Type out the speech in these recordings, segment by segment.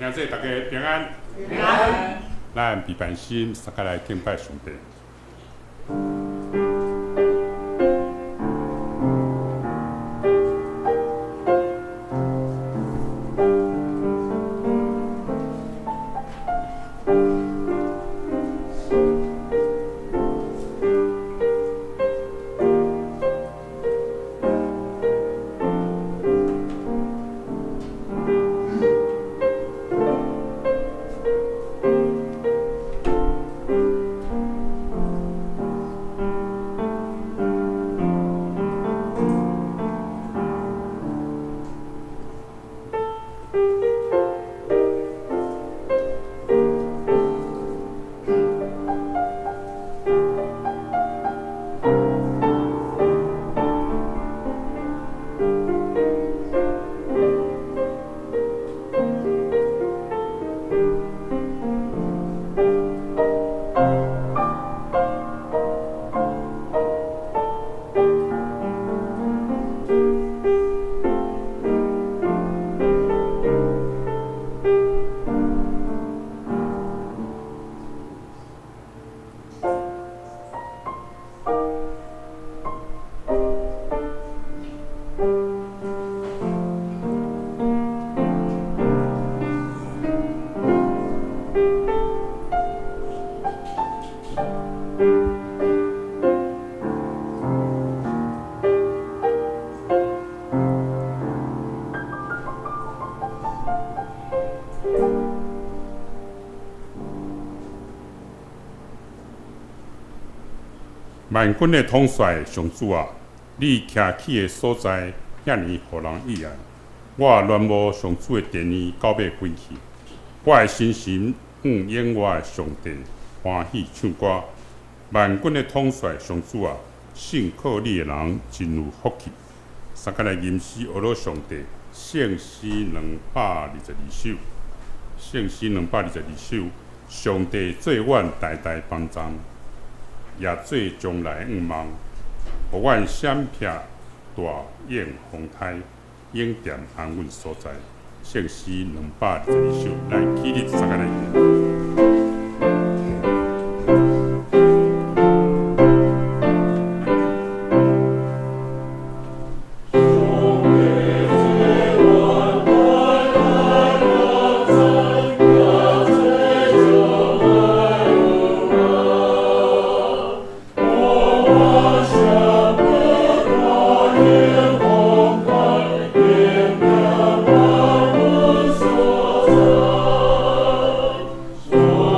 兄弟大家平安。平安。咱平凡心，大家來敬拜上帝。萬軍的統帥上主啊，你徛起的所在遐爾予人意愛，我戀慕上主的殿宇到尾飛去，我的心神向永活的上帝歡喜唱歌。萬軍的統帥上主啊，信靠你的人真有福氣。三個來吟詩學了上帝，聖詩222首，聖詩222首，上帝做阮代代幫贊。也做將來向望，予阮閃避大湧風颱，永踮安穩所在。聖詩222首，來起立，三個來。上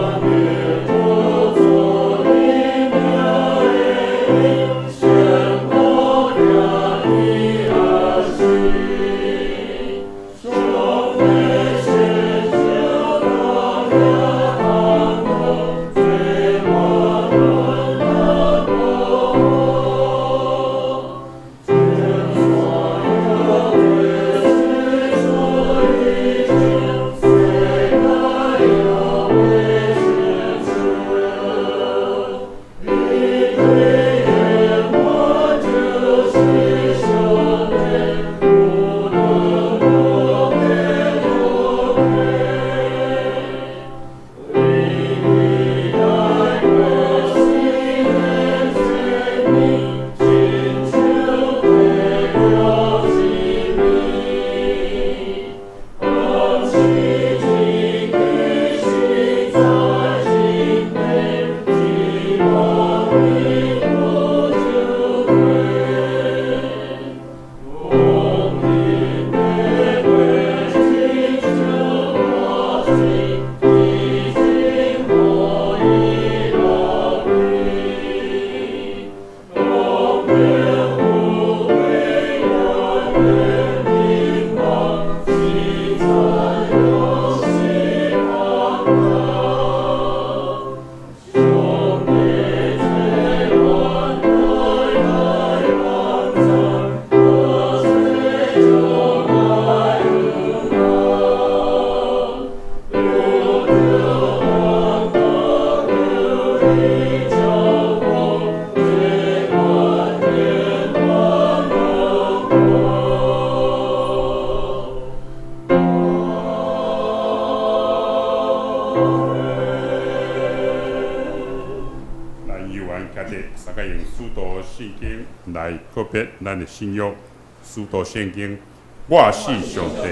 來告別咱的信仰。使徒聖經，我信上帝，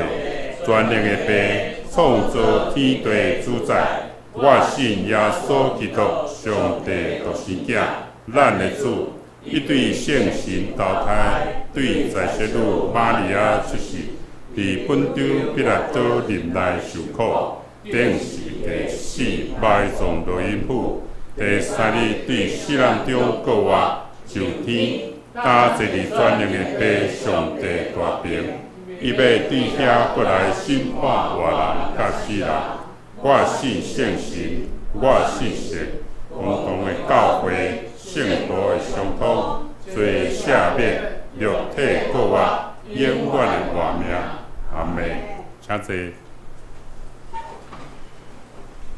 全能的父，創造天地的主宰。我信耶穌基督，上帝獨生囝，咱的主。伊對聖神投胎，對在聖女瑪利亞出世，佇本丟彼拉多任內受苦，釘十字架死，埋葬落陰府。第三日對死人中復活，上天，擔坐佇全能的父上帝大爿，伊欲對遐過來審判活人佮死人。我信聖神，我信聖公同的教會，聖徒的相通，罪赦免，肉體復活，永遠的活命。阿們，請坐。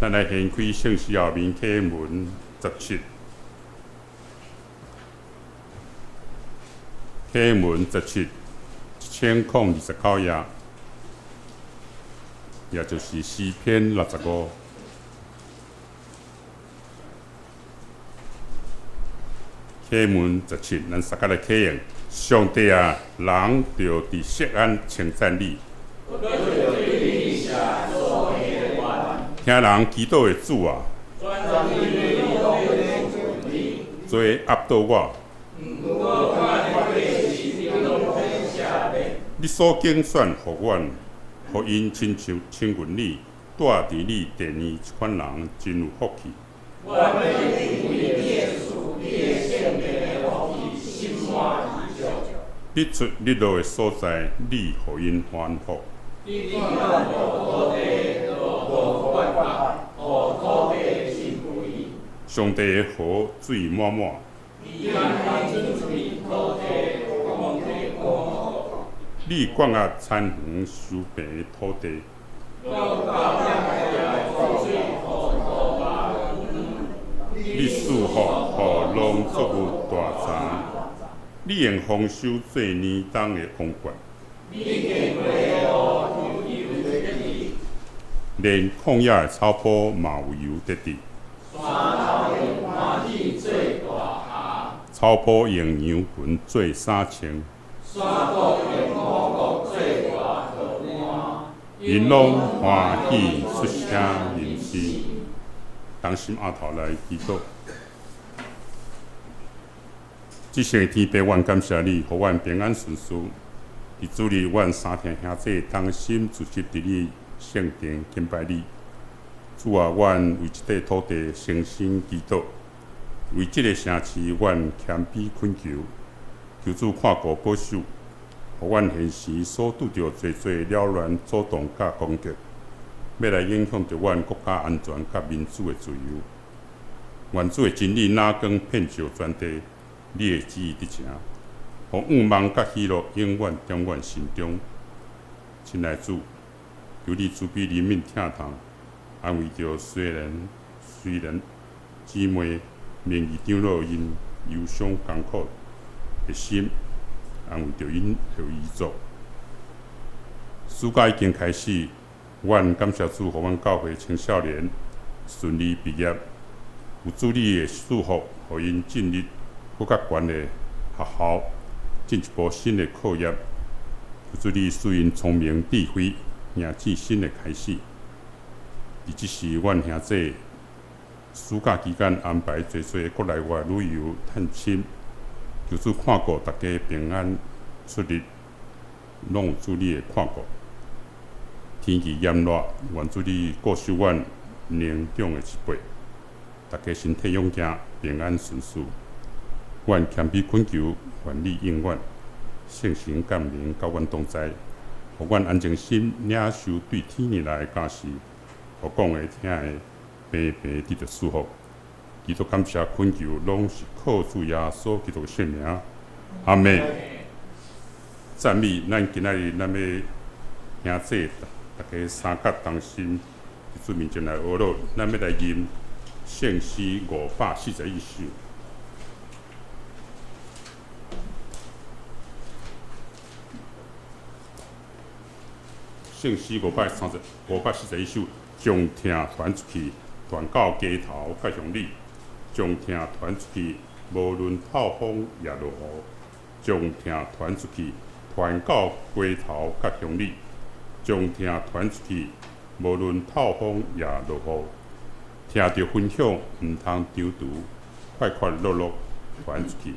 咱來掀開聖詩後面啟文十七，啟文十七，1029頁，也就是詩篇65。啟文十七，咱三個來啟用。上帝啊，人著佇錫安稱讚你。聽人祈禱的主啊，罪壓倒我。你所揀選予阮，予𪜶親像親近你，住佇你殿裡這款人真有福氣。日出日落的所在，你予𪜶歡福。上帝的河水滿滿。你灌壓田園收平的土地。你賜福予農作物大欉。你用豐收做年冬的王冠。連曠野的草坡嘛有油得滴。草坡用羊群做衫穿。𪜶攏歡喜出聲吟詩，同心阿頭來祈禱。至聖的天父，阮感謝你，予阮平安順遂。佇主日，阮三兄兄弟同心聚集佇你聖殿敬拜你。主啊，阮為這塊土地誠心祈禱，為這个城市，阮謙卑懇求，求主看顧保守，予阮現時所拄著濟濟擾亂、阻擋佮攻擊，欲來影響著阮國家安全佮民主的自由。願主的真理若光遍照全地，你的旨意得成，予盼望佮喜樂永遠踮阮心中。親愛主，求你慈悲憐憫疼痛，安慰著雖然姊妹名義長老𪜶憂傷艱苦的心，安慰著𪜶的遺族。暑假已經開始，阮感謝主，予阮教會青少年順利畢業，有主你的祝福，予𪜶進入閣較懸的學校，進一步新的課業。求主你賜𪜶聰明智慧，迎接新的開始。佇這時，阮兄弟暑假期間安排濟濟國內外旅遊探親，求主看顧大家平安出入，攏有主你的看顧。天氣炎熱，願主你顧守阮年長的一輩，大家身體勇健，平安順遂。阮謙卑懇求，願你應允，聖神降臨佮阮同在，予阮安靜心領受對天而來的教示，予講的聽的平平得著祝福。祈禱感謝懇求，攏是靠主耶穌基督的聖名。阿們。讚美咱今仔日咱欲兄弟大家三甲同心，佇主面前來學樂，咱欲來吟聖詩541首。聖詩541首，將疼傳出去，傳到街頭佮鄉里，將疼傳出去，無論透風抑落雨。將疼傳出去，傳到街頭佮鄉里，將疼傳出去，無論透風抑落雨，聽著分享毋通躊躇，快快樂樂傳出去，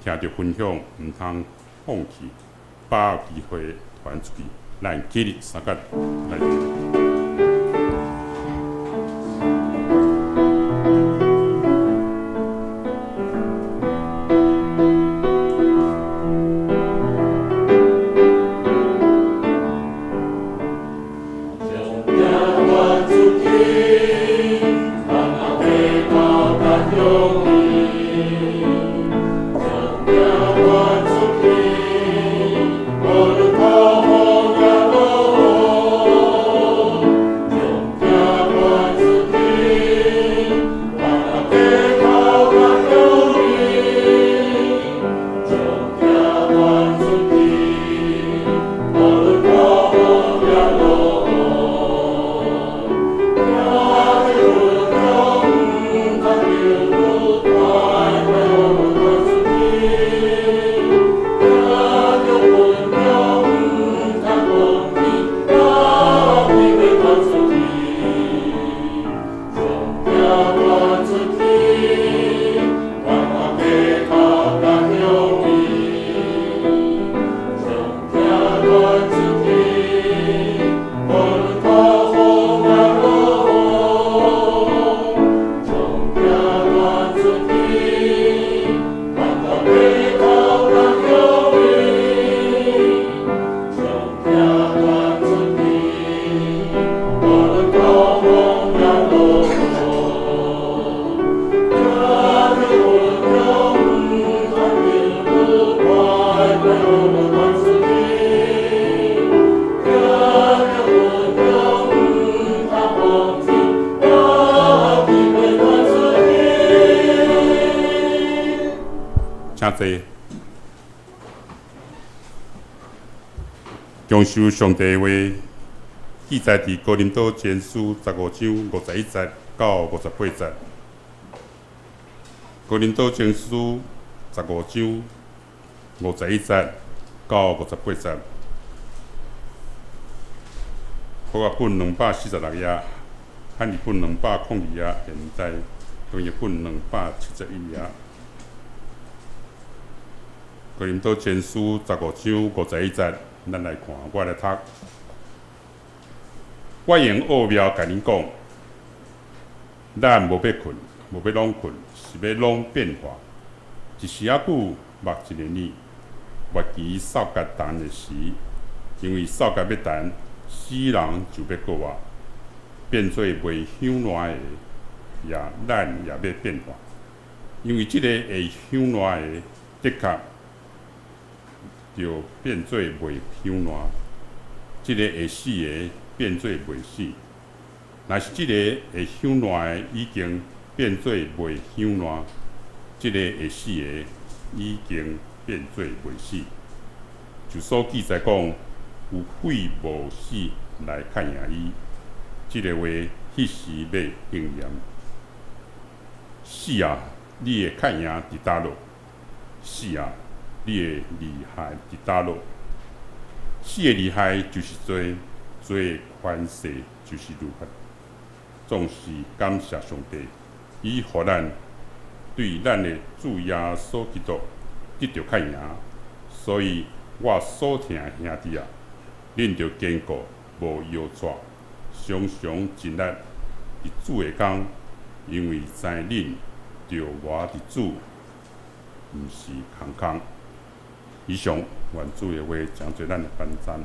聽著分享毋通放棄，把握機會傳出去，咱起立相佮來。請坐。享受上帝話，記載佇哥林多前書十五章五十一節到五十八節。哥林多前書十五章五十一節到五十八節。和合本兩百四十六頁，漢語本兩百空二頁，現代中譯本兩百七十一頁。哥林多前書十五章五十一節，咱來看，我來讀。我用奧妙共恁講，咱無欲睏，無欲攏睏，是欲攏變化。一時仔久，目一个眼，末期哨角彈的時，因為哨角欲彈，死人就欲復活，變做袂朽爛的，也咱也欲變化。因為這个會朽爛的，的確著變做袂朽爛；這个會死的，變做袂死。若是這個會朽爛的已經變做袂朽爛，這个會死的已經變做袂死。就所記載講，有血無死來較贏伊，這个話彼時欲應驗。死啊，你的較贏佇佗落？死啊，你的厲害佇佗落？死的厲害就是罪，罪的權勢就是律法。總是感謝上帝，伊予咱對咱的主耶穌基督得著較贏。所以我所疼的兄弟啊，恁著堅固，無搖掣，常常盡力佇主的工，因為知恁著活佇主，毋是空空。以上願主的話成做咱的幫贊。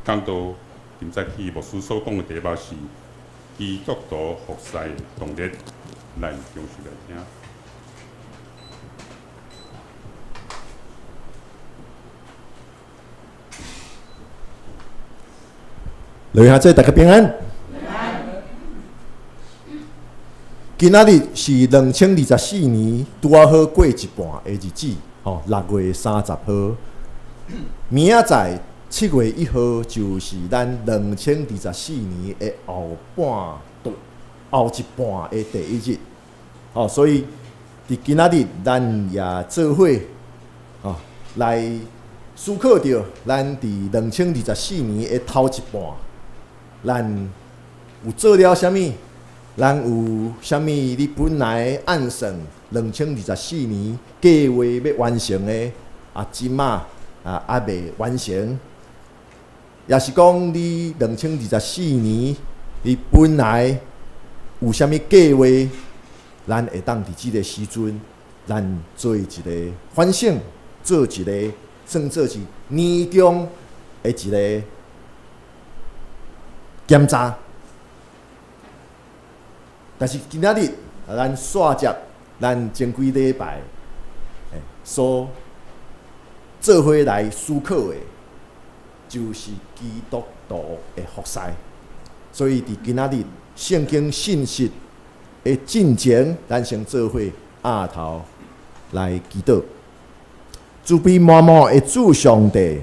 講道今早起牧師所講的題目是基督徒服侍的動力，咱共齊來聽。來下這大家平安。今仔日是2024年拄仔好過一半的日子，吼，6月30號。明仔載7月1號就是咱2024年的後半段、後一半的第一日，吼，所以佇今仔日咱也做伙吼來思考著咱佇2024年的頭一半，咱有做了啥物？咱有啥物？你本來按算2024年計劃欲完成的，啊，這馬啊猶未完成，抑是講你兩千二十四年你本來有啥物計劃？咱會當佇這个時陣，咱做一个反省，做一个算做是年終的一个檢查。但是今仔日，咱煞接咱前幾禮拜所做伙來思考的，就是基督徒的服侍。所以佇今仔日聖經信息的進前，咱先做伙徛頭來祈禱。慈悲滿滿的主上帝，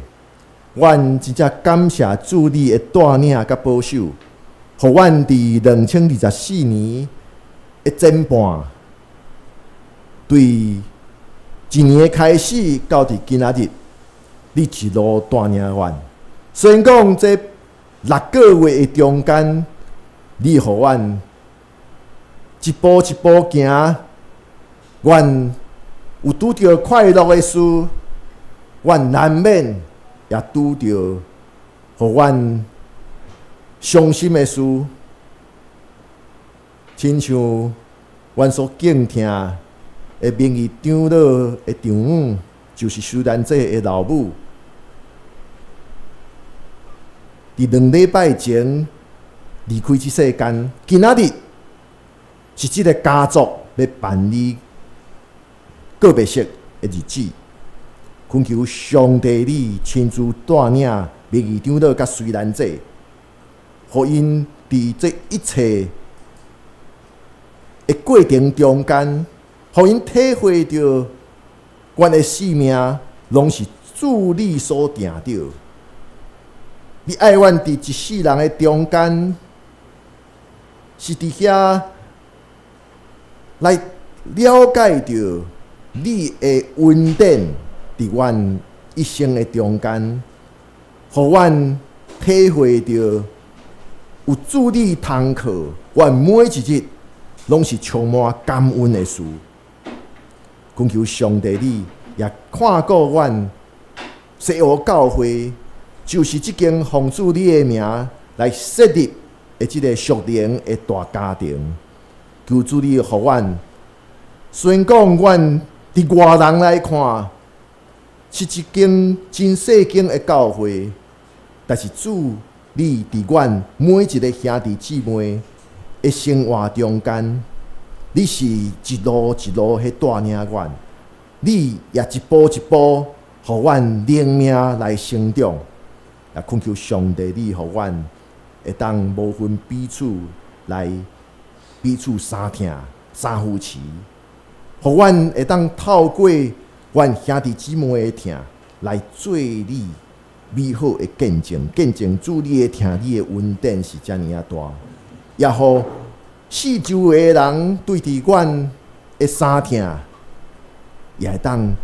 阮真正感謝主你的帶領佮保守，予阮佇2024年的前半，對一年的開始到佇今仔日，你一路帶領阮。雖然講這六個月的中間，你予阮一步一步行，阮有拄著快樂的事，阮難免也拄著予阮傷心的事。親像阮所敬疼的名譽長老的丈母，就是蘇蘭姐的老母，佇兩禮拜前離開這世間。今仔日是這个家族欲辦理告別式的日子，懇求上帝你親自帶領名譽長老佮隨蘭姐，予𪜶佇這一切的過程中間，予𪜶體會著，阮的性命攏是主你所定著。你愛阮佇一世人的中間，是佇遐來了解著你的恩典，佇阮一生的中間，予阮體會著有主你通靠，阮每一日攏是充滿感恩的事。懇求上帝你也看顧阮西湖教會，就是這間奉主你的名來設立的這个屬靈的大家庭。求主你予阮，雖然講阮佇外人來看是一間真細間的教會，但是主你佇阮每一个兄弟姊妹的生活中間，你是一路一路彼帶領阮，你也一步一步予阮靈命來成長。也懇求上帝你予阮會當無分彼此來彼此相疼、相扶持，予阮會當透過阮兄弟姊妹的疼來做你美好的見證，見證主你的疼、你的恩典是遮爾仔大，也予四周圍的人對佇阮的相疼，也會當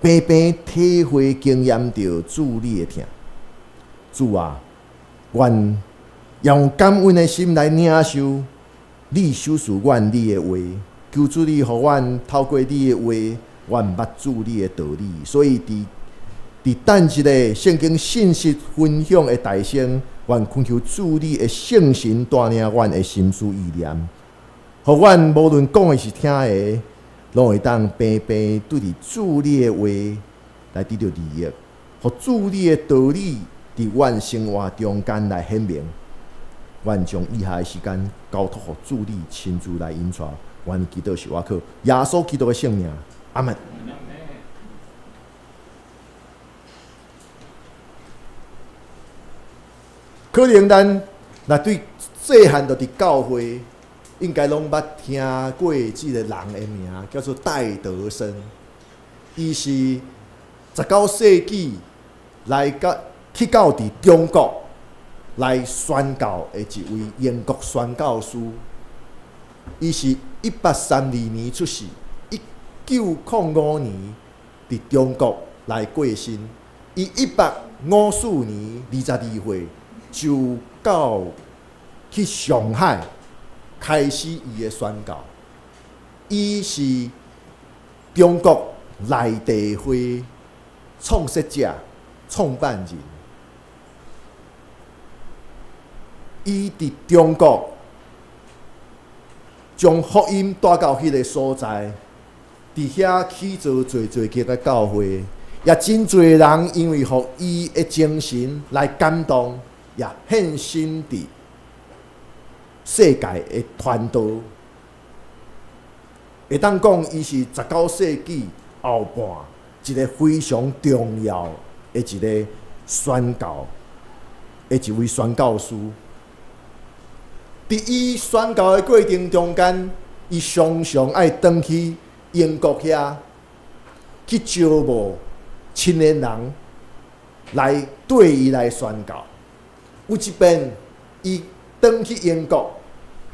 平平體會經驗著主你的疼。主啊，阮用感恩的心來領受你賞賜阮你的話，求主你予阮透過你的話，阮捌主你的道理。所以佇佇等一个聖經信息分享的大聲，阮懇求主你的聖神帶領阮的心思意念，予阮無論講的是聽的，攏會當平平對佇主你的話來得著利益，予主你的道理佇阮生活中間來顯明。阮將以下的時間交託予主你親自來引帶，阮祈禱是倚靠耶穌基督的聖名，阿門。可能咱若對細漢就佇教會，應該攏捌聽過這个人的名，叫做戴德生。伊是19世紀來到去到佇中國來宣教的一位英國宣教師。伊是1832年出世，1905年佇中國來過身。伊1854年22歲就到去上海開始伊的宣教。伊是中國內地會創設者、創辦人。伊佇中國將福音帶到彼个所在，佇遐起造濟濟間的教會，也真濟人因為予伊的精神來感動，也獻身佇世界的傳道。會當講，伊是19世紀後半一个非常重要的一个宣教的一位宣教師。佇伊宣教的過程中間，伊常常愛轉去英國遐去招募青年人來綴伊來宣教。有一遍，伊轉去英國，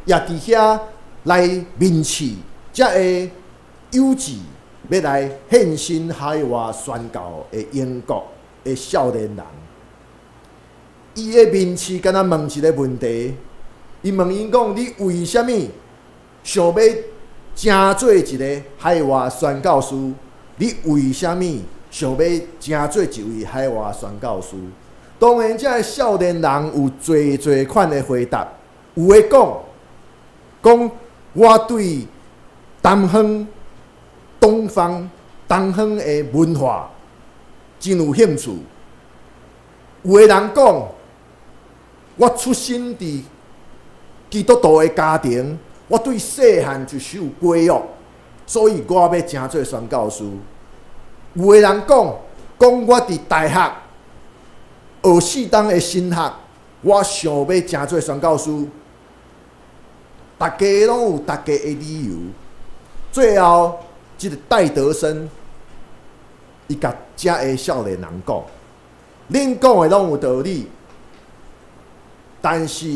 也佇遐來面試遮个有志欲來獻身海外宣教的英國的少年人。伊的面試敢若問一个問題。伊問𪜶講：你為啥物想欲成做一个海外宣教師？你為啥物想欲成做一位海外宣教師？當然，這个少年人有濟濟款的回答。有的講，講我對東方、東方、東方的文化真有興趣。有的人講，我出生佇基督徒的家庭，我對細漢就受教育，所以我欲成做宣教師。有的人講，講我佇大學學四冬的神學，我想欲成做宣教師。逐家攏有逐家的理由。最後，這个戴德生，伊共遮个少年人講：恁講的攏有道理，但是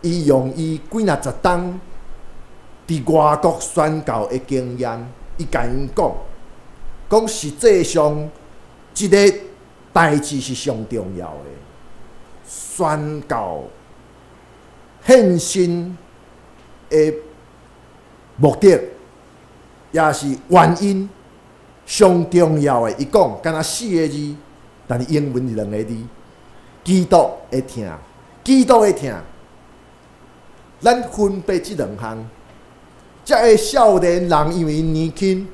伊用伊幾若十冬佇外國宣教的經驗，伊共𪜶講，講實際上，這个代誌是上重要的。宣教獻身的目的，也是原因上重要的。伊講，敢若四个字，但是英文是兩个字：基督的疼，基督的疼。咱分別這兩項，這个少年人因為年輕，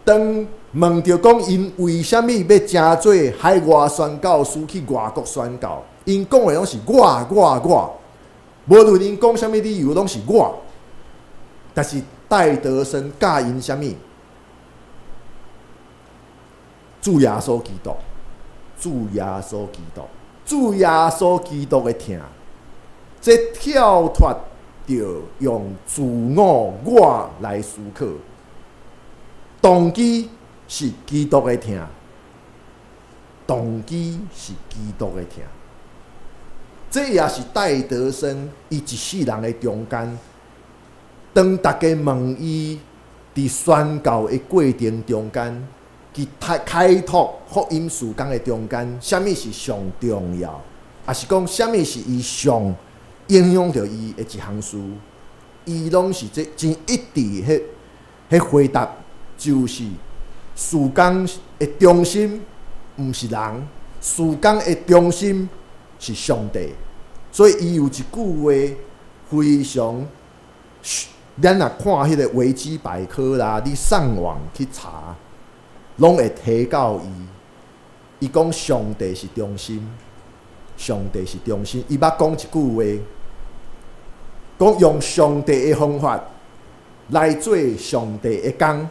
當問著講𪜶為啥物欲成做海外宣教師去外國宣教，𪜶講的攏是我我我，無論𪜶講啥物理由，攏是我。但是戴德生教𪜶啥物？主耶穌基督，主耶穌基督，主耶穌基督的疼。這跳脫著用自我我來思考，動機是基督的疼，動機是基督的疼。這也是戴德生伊一世人的中間，當大家問伊佇宣教的過程中間，佇開開拓福音事工的中間，啥物是上重要，抑是講啥物是伊上影響著伊的一項事，伊攏是這真一致彼彼回答，就是事工的中心毋是人，事工的中心是上帝。所以伊有一句話非常，咱若看彼个維基百科啦，你上網去查，攏會提到伊。伊講上帝是中心，上帝是中心。伊捌講一句話，講用上帝的方法來做上帝的工，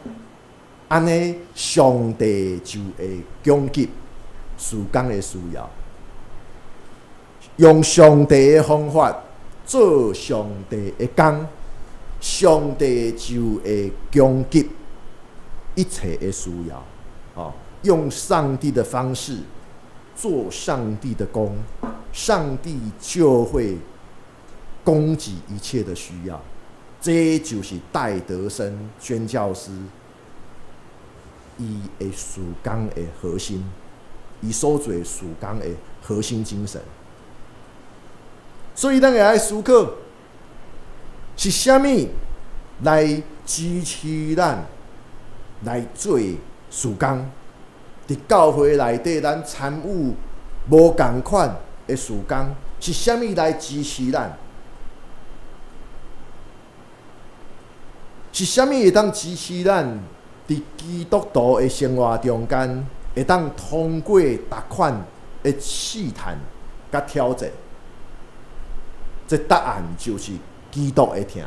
按呢上帝就會供給事工的需要。用上帝的方法做上帝的工，上帝就會供給一切的需要。哦，用上帝的方式做上帝的工，上帝就會供給一切的需要。這就是戴德生宣教師伊的事工的核心，伊所做事工的核心精神。所以咱會愛思考，是啥物來支持咱來做事工？佇教會內底，咱參與無仝款的事工，是啥物來支持咱？是啥物會當支持咱佇基督徒的生活中間，會當通過逐款的試探佮挑戰？這答案就是基督的疼，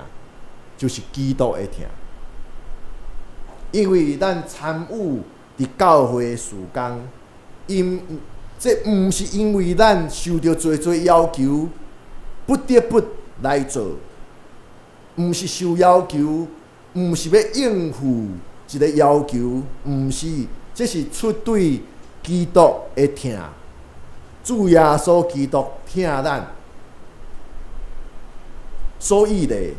就是基督的疼。因為咱參與佇教會的事工，因這毋是因為咱受著濟濟要求，不得不來做，毋是受要求，毋是欲應付一个要求，毋是，這是出對基督的疼，主耶穌基督疼咱，所以咧，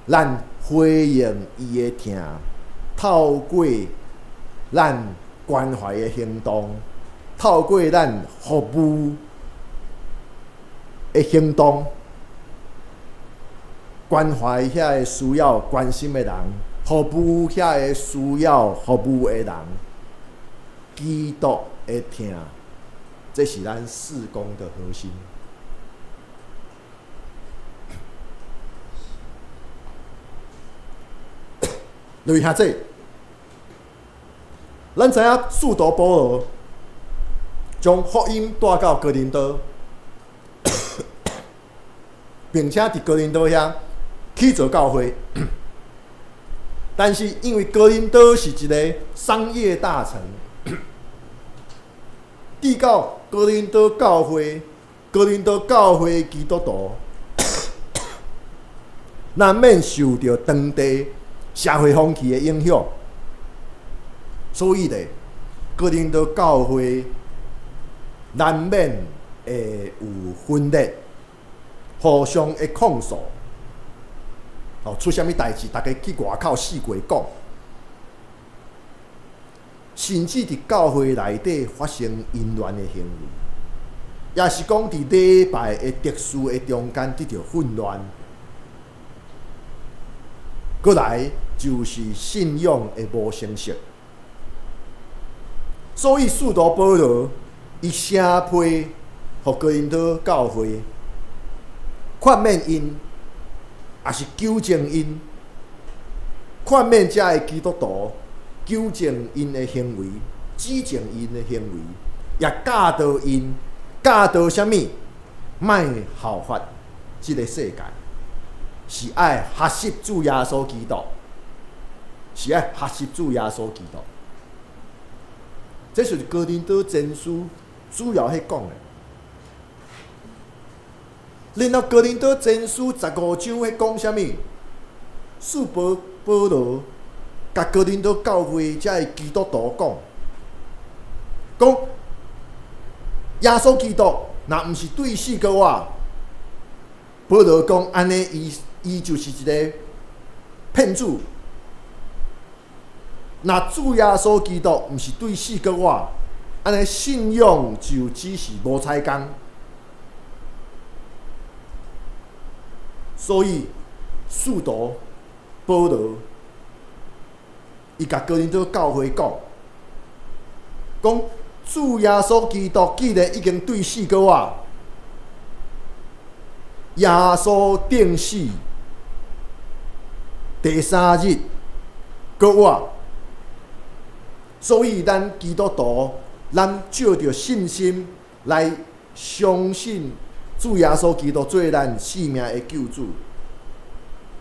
咱回應伊的疼，透過咱關懷的行動，透過咱服務的行動，關懷遐个需要關心的人，服務遐个需要服務的人，基督的疼，這是咱事工的核心。落去遐濟，咱知影使徒保羅將福音帶到哥林多，並且佇哥林多遐起造教會。但是因為哥林多是一个商業大城，直到哥林多教會，哥林多教會基督徒難免受著當地社會風氣的影響，所以咧，哥林多教會難免會有分裂，互相的控訴。哦，出啥物代誌，逐家去外口四界講，甚至佇教會內底發生淫亂的行為，也是講佇禮拜的秩序的中間得著混亂。閣來就是信仰的無成熟，所以使徒保羅伊寫批予哥林多教會，勸勉𪜶，也是糾正𪜶，勸勉遮的基督徒，糾正𪜶的行為，指正𪜶的行為，也教導𪜶，教導啥物？莫效法這个世界。是愛學習主耶穌基督，是愛學習主耶穌基督。這就是哥林多前書主要彼講的。然後哥林多前書15章彼講啥物？使徒保羅共哥林多教會遮的基督徒講，講耶穌基督若毋是對死閣活，保羅講按呢，伊伊就是一个騙子。若主耶穌基督毋是對死閣活，按呢信仰就只是無彩工。所以，使徒保羅伊共哥林多教會講，講主耶穌基督既然已經對死閣活，耶穌釘死第三日閣活，所以咱基督徒，咱藉著信心來相信主耶穌基督做咱性命的救主。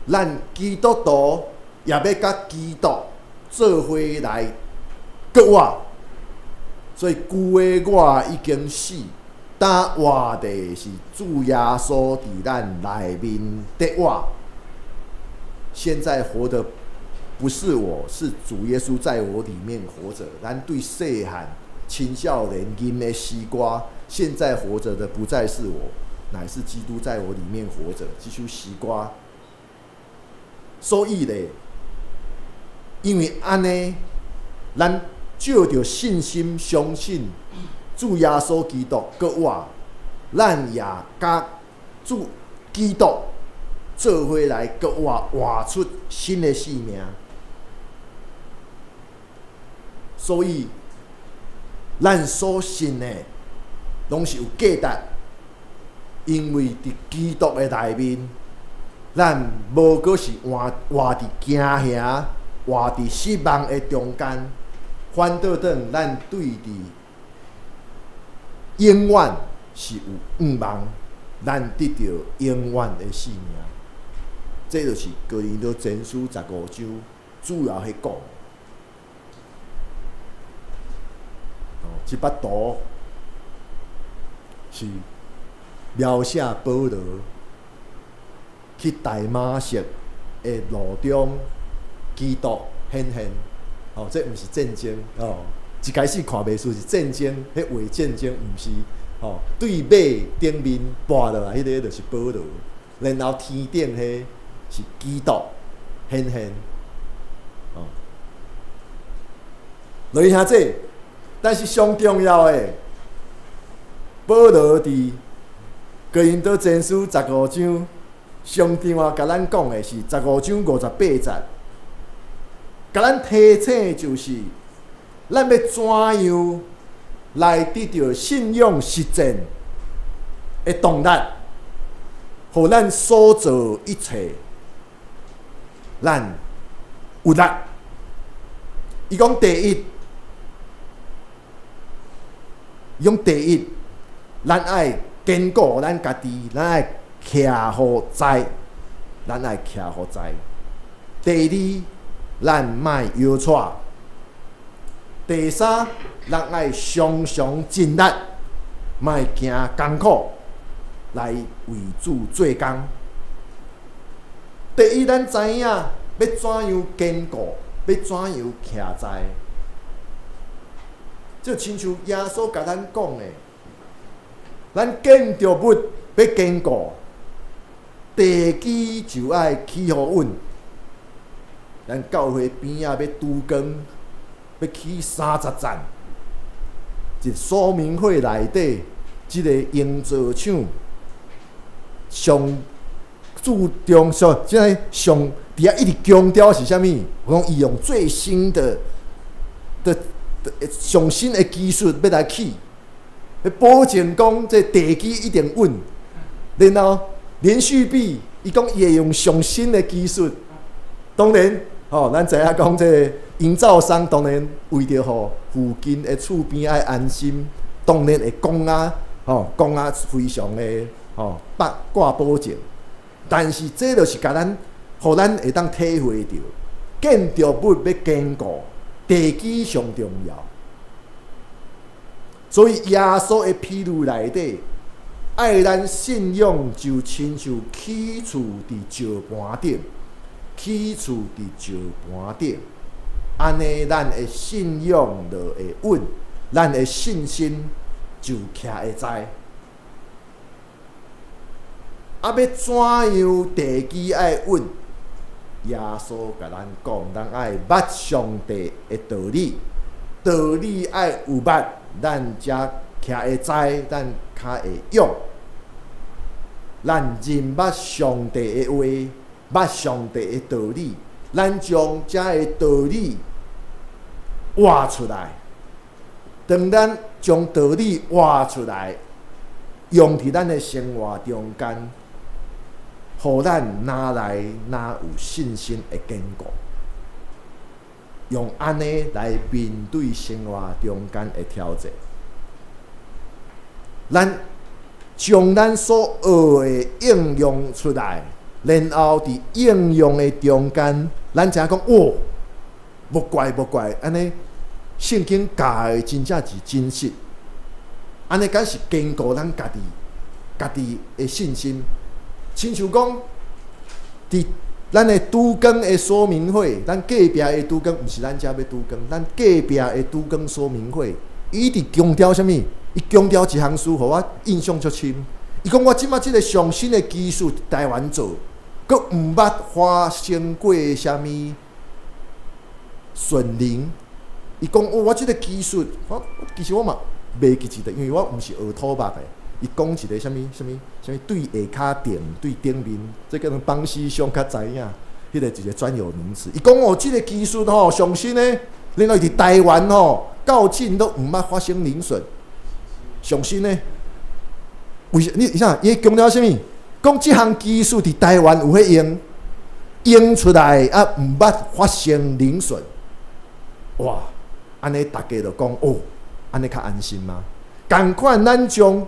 咱基督徒也欲佮基督做伙來閣活，所以舊的我已經死，但活的是主耶穌佇咱內面的活。現在活的不是我，是主耶穌在我裡面活著。咱對細漢青少年吟的詩歌，現在活著的不再是我，乃是基督在我裡面活著。這首詩歌，所以咧，因為按呢，咱藉著信心相信主耶穌基督閣活，咱也佮主基督做伙來閣活，活出新的生命。所以，咱所信的攏是有價值，因為佇基督的內面，咱無閣是活活佇驚嚇、活佇失望的中間，反倒轉咱對佇永遠是有盼望，咱得著永遠的生命。這就是哥林多前書十五章主要彼講。哦，這幅圖是描寫保羅去大馬色的路中，基督顯現。哦，這毋是戰爭哦，一開始看袂出是戰爭，彼畫戰爭毋是哦，對馬頂面跋落來，彼个就是保羅，然後天頂彼是基督顯現。哦，落去兄弟，但是上重要的，保羅佇哥林多前書十五章上重要，共咱講的是十五章58節，共咱提醒就是，咱欲怎樣來得著信仰實踐的動力，予咱所做一切，咱有力。伊講第一，伊講第一，咱愛堅固咱家己，咱愛徛予在，咱愛徛予在。第二，咱莫搖掣。第三，咱愛常常盡力，莫驚艱苦，來為主做工。第一，咱知影欲怎樣堅固，欲怎樣徛在。就親像耶穌共咱講的，咱建築物欲堅固，地基就愛起予穩。咱教會邊仔欲拄工，欲起30層，一說明會內底，這个營造廠上注重上，這个上佇遐一直強調是啥物？我講伊用最新的的上新的技術欲來起，欲保證講這地基一定穩。然後連續壁，伊講伊會用上新的技術，當然，吼，咱知影講這个營造商當然為著予附近的厝邊愛安心，當然會講啊，吼，講啊非常的吼，掛保證。但是這就是共咱，予咱會當體會著，建築物欲堅固，地基上重要。所以耶穌的譬喻內底，愛咱信仰就親像起厝佇石盤頂，起厝佇石盤頂，按呢咱的信仰就會穩，咱的信心就徛會在。啊，欲怎樣地基愛穩？耶穌共咱講，咱愛捌上帝的道理，道理愛有捌，咱才徛會在，咱較會勇。咱認捌上帝的話，捌上帝的道理，咱將這个道理活出來。當咱將道理活出來，用佇咱的生活中間，予咱哪來哪有信心會堅固，用按呢來面對生活中間的挑戰。咱將咱所學的應用出來，然後佇應用的中間，咱知影講哦，無怪無怪，按呢聖經教的真正是真實，按呢敢是堅固咱家己家己的信心。親像講，佇咱的拄工的說明會，咱隔壁的拄工，毋是咱遮欲拄工，咱隔壁的拄工說明會，伊一直強調啥物？伊強調一項事，予我印象足深。伊講我這馬這个上新的技術佇台灣做，閣毋捌發生過啥物順靈，伊講哦，我這个技術，我其實我嘛袂記得，因為我毋是學土木的。伊講一个啥物啥物啥物對下跤頂對頂面，這叫做邦師兄較知影，彼個一個專有名詞。伊講哦，這个技術吼上新的，然後佇台灣吼到今都毋捌發生鄰損，上新的。為啥？你啥？伊強調啥物？講這項技術佇台灣有彼用，用出來啊，毋捌發生鄰損。哇！按呢逐家就講哦，按呢較安心嗎？仝款，咱將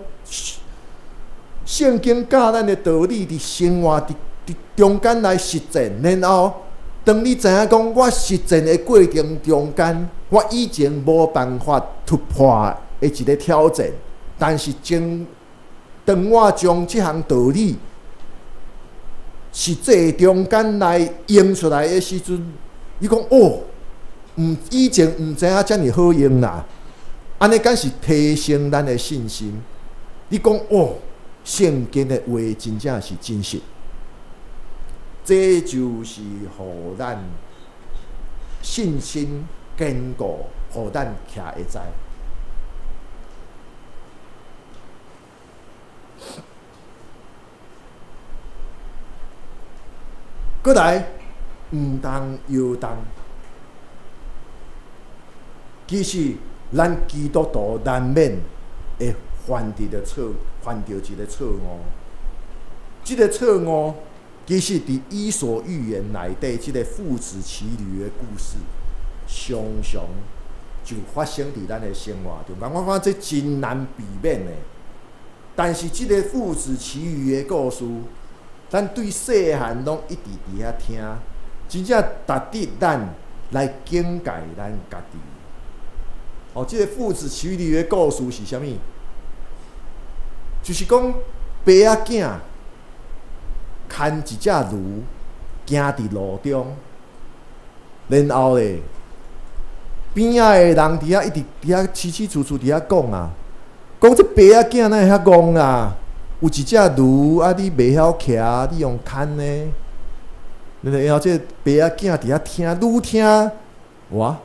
聖經教咱的道理佇生活佇中間來實踐，然後當你知影講，我實踐的過程中間，我以前無辦法突破的一个挑戰，但是將當我將這項道理實際中間來用出來的時陣，你講哦，毋以前毋知影遮爾好用啦，按呢敢是提升咱的信心。你講哦，聖經的話真正是真實，這就是予咱信心堅固，予咱徛會在。閣來，毋通搖動。其實，咱基督徒難免會犯佇著錯，犯著一个錯誤。這个錯誤，其實佇伊索寓言內底，這个父子騎驢的故事，常常就發生佇咱的生活中間。我感覺這真難避免的。但是，這个父子騎驢的故事，咱對細漢攏一直佇遐聽，真正值得咱來警戒咱家己。哦，這个父子騎驢的故事是啥物？就是講爸仔囝牽一隻驢行佇路中，然後咧邊仔的人佇遐一直佇遐起起處處佇遐講啊，講這爸仔囝哪會遐戇啊？有一隻驢啊，你袂曉騎，你用牽的。然後這爸仔囝佇遐聽，愈聽，哇，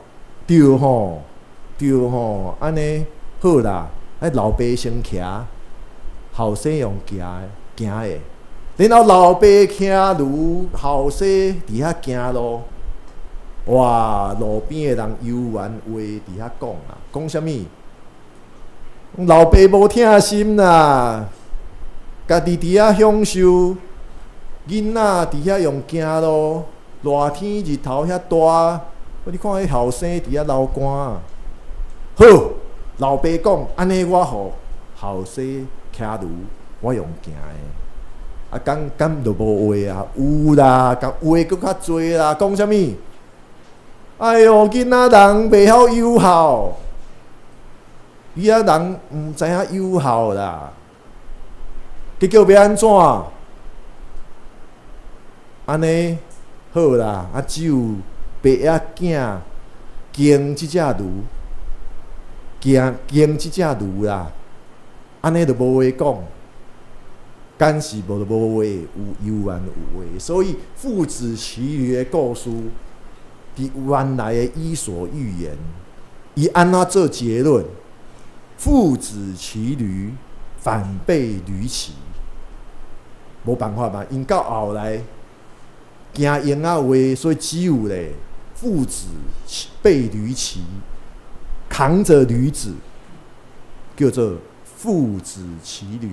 對吼，對吼，按呢好啦，愛老爸先騎，後生用行行的。然後老爸騎驢，後生佇遐行路。哇，路邊的人幽怨話佇遐講啊，講啥物？老爸無疼心啦，家己佇遐享受，囡仔佇遐用行路，熱天日頭遐大，你看彼後生佇遐流汗。好，老爸講，按呢我予後生騎驢，我用行的。啊，敢敢就無話啊？有啦，共話閣較濟啦，講啥物？哎喲，囡仔人袂曉友好，伊仔人毋知影友好啦。結果欲按怎？按呢好啦，啊只有爸仔囝牽這隻驢，行牽這隻驢啦。按呢就無話講，敢是無就無話，有有緣有話。所以父子騎驢的故事，佇原來的伊索寓言，伊按怎做結論？父子騎驢，反被驢騎，無辦法嘛。𪜶到後來驚鷹仔話，所以只有咧父子被驢騎，扛著驢子，叫做父子騎驢，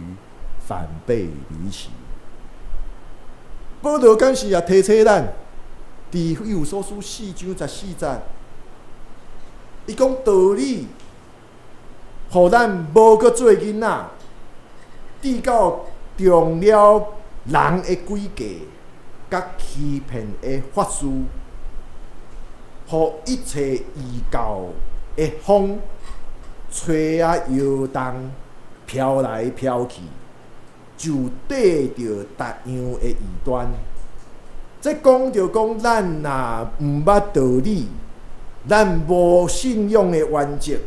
反被驢騎。保羅敢是也提醒咱，佇以弗所書4章14節，伊講道理，予咱無閣做囡仔，直到中了人的詭計，佮欺騙的法術，予一切異教的風吹啊搖動，飄來飄去，就綴著逐樣的異端。這講著講，咱若毋捌道理，咱無信仰的原則，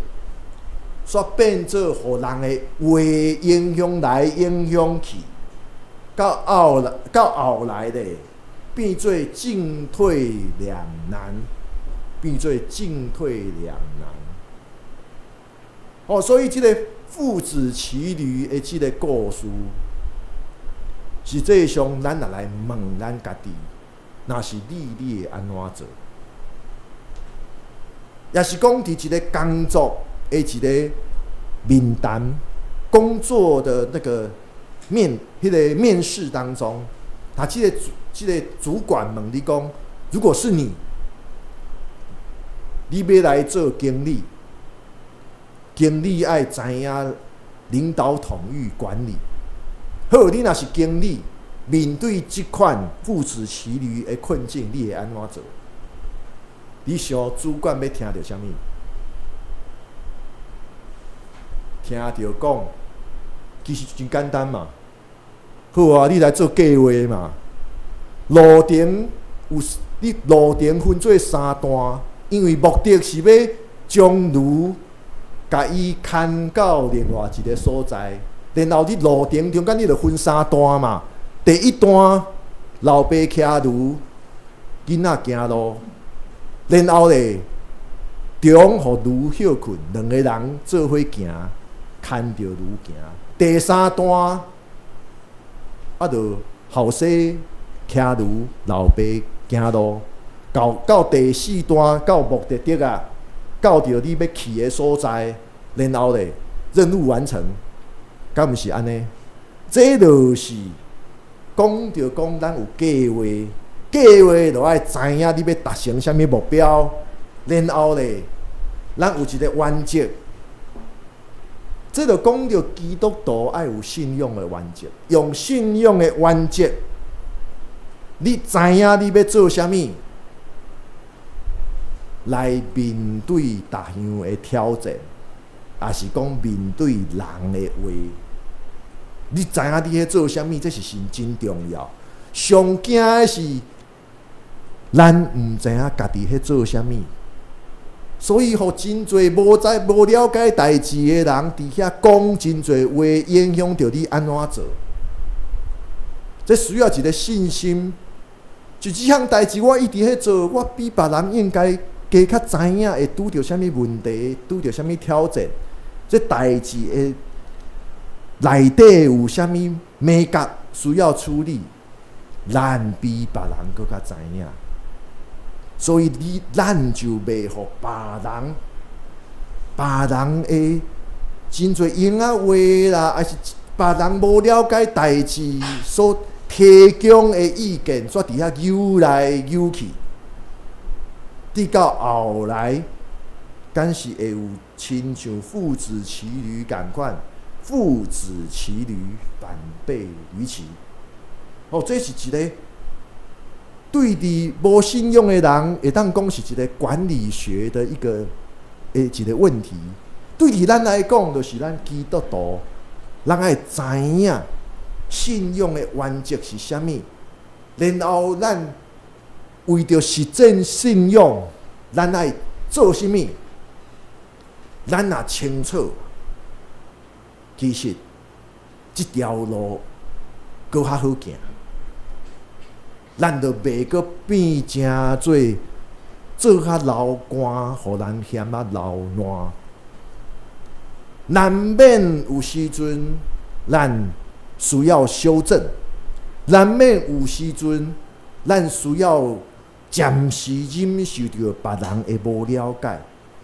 煞變做予人的話影響來影響去，到後來咧，變做進退兩難。變做進退兩難。哦，所以這个父子騎驢的這个故事，實際上咱若來問咱家己，若是你，你會按怎做？抑是講佇一个工作的一个面談，工作的那個面，彼个面試當中，他這個主管問你講，如果是你，你欲來做經理，經理愛知影領導統御管理。好，你若是經理，面對這款父子騎驢的困境，你會按怎做？你想主管欲聽著啥物？聽著講，其實真簡單嘛。好啊，你來做計劃嘛。路程有你路程分做三段，因為目的是欲將驢共伊牽到另外一个所在，然後你路程中間你著分三段嘛。第一段，老爸騎驢，囡仔行路，然後咧，中予驢歇睏，兩個人做伙行，牽著驢行。第三段，啊，著後生騎驢，老爸行路，到第四段到目的地啊，到著你欲去的所在，然後咧，任務完成，敢毋是按呢？這就是講著講，咱有計劃，計劃就愛知影你欲達成啥物目標，然後咧，咱有一个原則。這就講著基督徒愛有信仰的原則，用信仰的原則，你知影你欲做啥物，來面對逐項的挑戰，抑是講面對人的話，你知影你咧做啥物，這是真重要。上驚的是，咱毋知影家己咧做啥物，所以予真濟無知無了解代誌的人，佇遐講真濟話，影響著你按怎做。這需要一个信心。就這項代誌，我一直咧做，我比別人應該加較知影會拄著啥物問題，拄著啥物挑戰。這代誌的內底有啥物眉角需要處理，咱比別人閣較知影。所以你咱就袂予別人，別人的真濟閒仔話啦，抑是別人無了解代誌所提供的意見，煞佇遐扭來扭去，直到後來，敢是會有親像父子騎驢仝款，父子騎驢反被驢騎。哦，這是一个對佇無信仰的人，會當講是一个管理學的一個問題。對佇咱來講，就是咱基督徒，咱愛知影信仰的原則是啥物，然後咱為著實踐信仰，咱愛做啥物？咱若清楚，其實這條路閣較好行，咱就袂閣變成做做較流汗，予人嫌啊流爛。難免有時陣，咱需要修正；難免有時陣，咱需要暫時忍受著別人的無了解。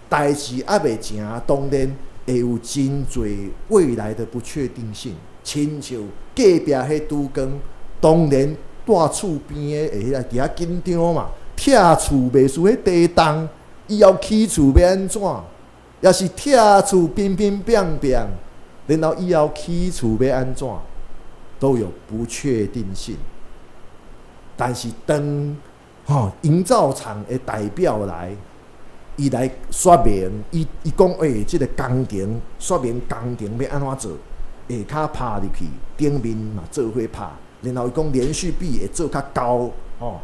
代誌猶未成，當然會有真濟未來的不確定性。親像隔壁彼拄工，當然蹛厝邊的會遐佇遐緊張嘛，拆厝袂輸彼地動，以後起厝欲按怎？抑是拆厝乒乒乓乓，然後以後起厝欲按怎，都有不確定性。但是當營造廠的代表來，伊來說明，伊講這个工程說明工程欲按怎做，下跤拍入去，頂面嘛做伙拍，然後伊講連續壁會做較高，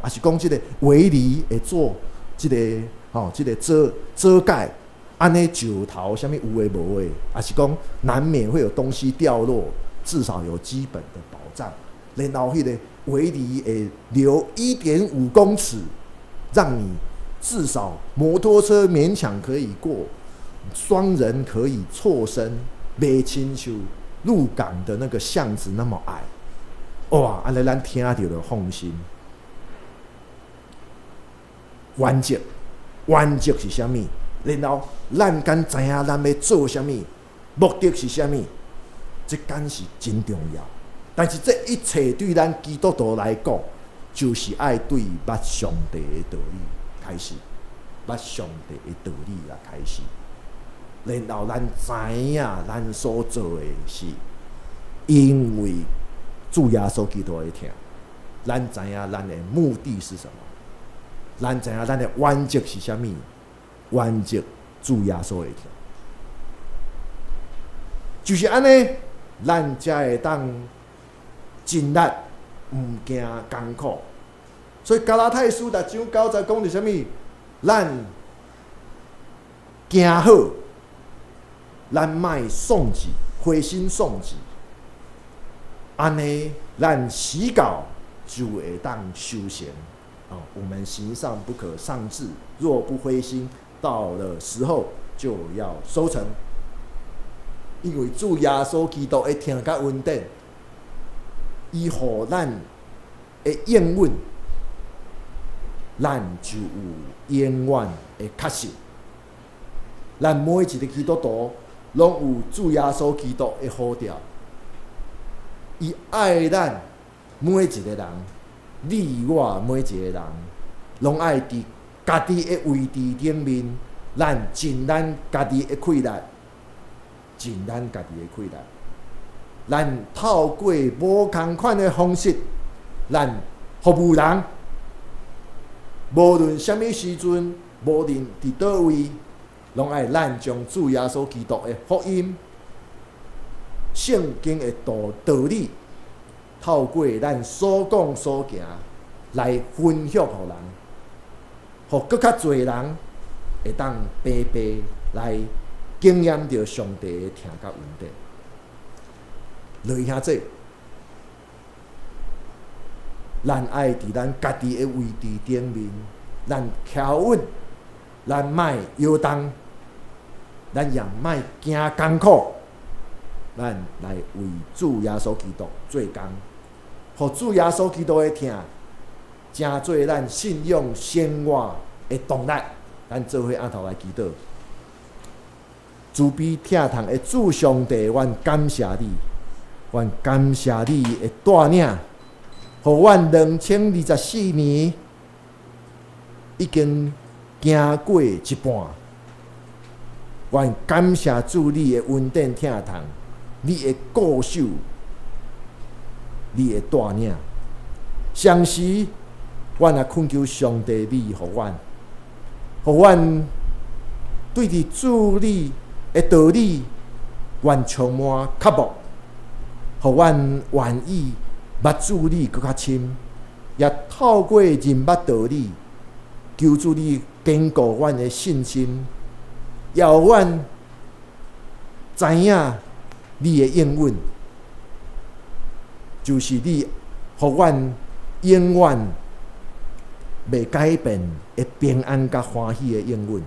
抑是講這个圍籬會做這个這个遮蓋。按呢石頭啥物有的無的，抑是講難免會有東西掉落，至少有基本的保障。然後彼个圍籬會留1.5公尺，讓你至少摩托車勉強可以過，雙人可以錯身，袂親像鹿港的那個巷子那麼矮。哇！按呢咱聽著就放心。原則，原則是啥物？然後咱敢知影咱欲做啥物？目的是啥物？這敢是真重要。但是這一切對咱基督徒來講，就是愛對捌上帝的道理開始，捌上帝的道理來開始。然後咱知影咱所做的是因為主耶穌基督的疼。咱知影咱的目的是什麼？咱知影咱的原則是啥物？原則主耶穌的疼，就是按呢，咱才會當盡力，毋驚艱苦。所以加拉太書六章九節講著啥物？咱行好，咱莫喪志，灰心喪志。按呢，咱時到就會當收成。哦，我們行善不可喪志，若不灰心，到了時候就要收成。因為主耶穌基督的疼佮恩典，伊予咱的應允，咱就有永遠的確信。咱每一個基督徒攏有主耶穌基督的呼召，伊愛咱每一個人，你我每一個人，攏愛佇家己的位置頂面，咱盡咱家己的氣力，盡咱家己的氣力。咱透過無仝款的方式，咱服務人，無論啥物時陣，無論佇佗位，攏愛咱將主耶穌基督的福音、聖經的道理，透過咱所講所行來分享予人，予閣較濟人會當白白來經驗著上帝的疼佮恩典。來兄弟，咱愛佇咱家己的位置頂面，咱徛穩，咱莫搖動，咱也莫驚艱苦，咱來為主耶穌基督做工，予主耶穌基督的疼，成做咱信仰生活的動力。咱做伙按頭來祈禱，慈悲疼痛的主上帝，阮感謝你，阮感謝你的帶領，予阮2024年已經行過一半。阮感謝主你的恩典疼痛，你的顧守，你的帶領。同時，阮也懇求上帝你予阮，予阮對佇主你的道理，阮充滿渴慕，予阮願意捌主你閣較深，也透過認捌道理，求主你堅固阮的信心，予阮知影你的應允，就是你予阮永遠袂改變的平安佮歡喜的應允，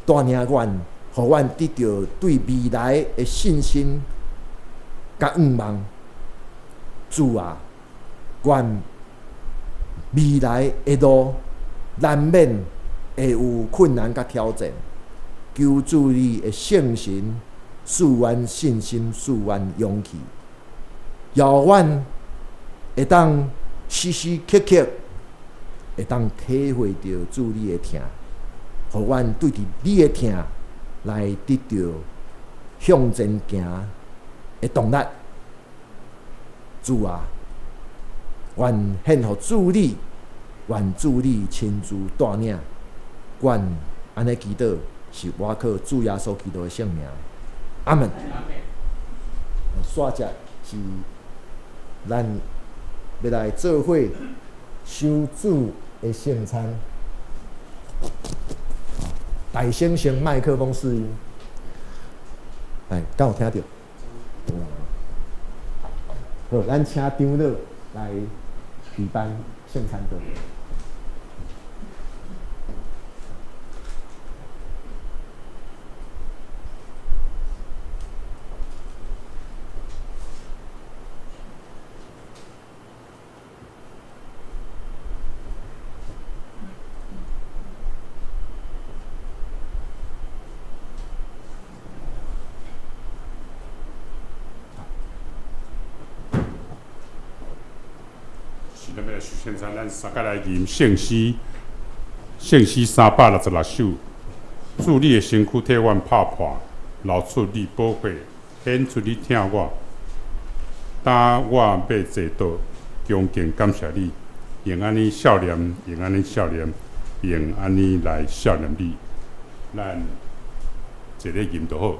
帶領阮，予阮得著對未來的信心佮願望。主啊，願未來的路難免會有困難佮挑戰，求主你的聖神賜阮信心，賜阮勇氣，予阮會當時時刻刻會當體會著主你的疼，予阮對佇你的疼來得著向前行的動力。主啊，願獻予主你，願主你親自帶領。阮按呢祈禱，是倚靠主耶穌基督的聖名。阿門。煞節是咱欲來做伙守主的聖餐。大聲先麥克風試音，來，敢有聽著？好，咱請長老來舉辦聖餐桌。咱欲來受聖餐，咱三個來吟聖詩，聖詩366首。主你的身軀替阮拍破，流出你寶血，顯出你疼我。當我欲坐倒，恭敬感謝你，用按呢孝念，用按呢孝念，用按呢來孝念你。咱坐咧吟就好。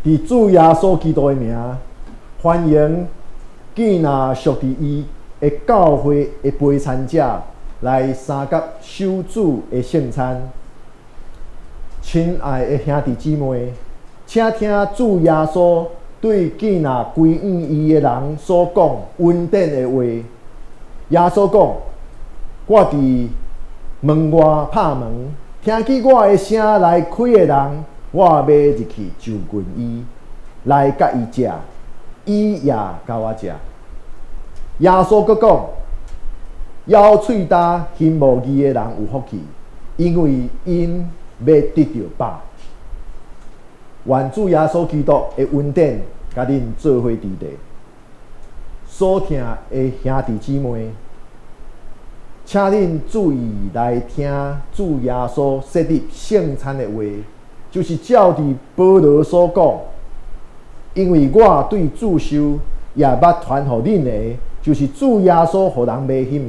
佇主耶穌基督的名，歡迎見若屬佇伊的教會的陪餐者來相佮守主的聖餐。親愛的兄弟姊妹，請聽主耶穌對見若歸向伊的人所講恩典的話。耶穌講：我佇門外拍門，聽見我的聲來開的人，我欲入去就近伊，來佮伊食，伊也佮我食。耶穌閣講：枵喙焦行無義的人有福氣，因為𪜶欲得著飽。願主耶穌基督的恩典佮恁做伙佇咧。所疼的兄弟姊妹，請恁注意來聽主耶穌設立聖餐的話，就是照佇保羅所講，因為我對主受，也捌傳予恁的，就是主耶穌予人賣彼暝，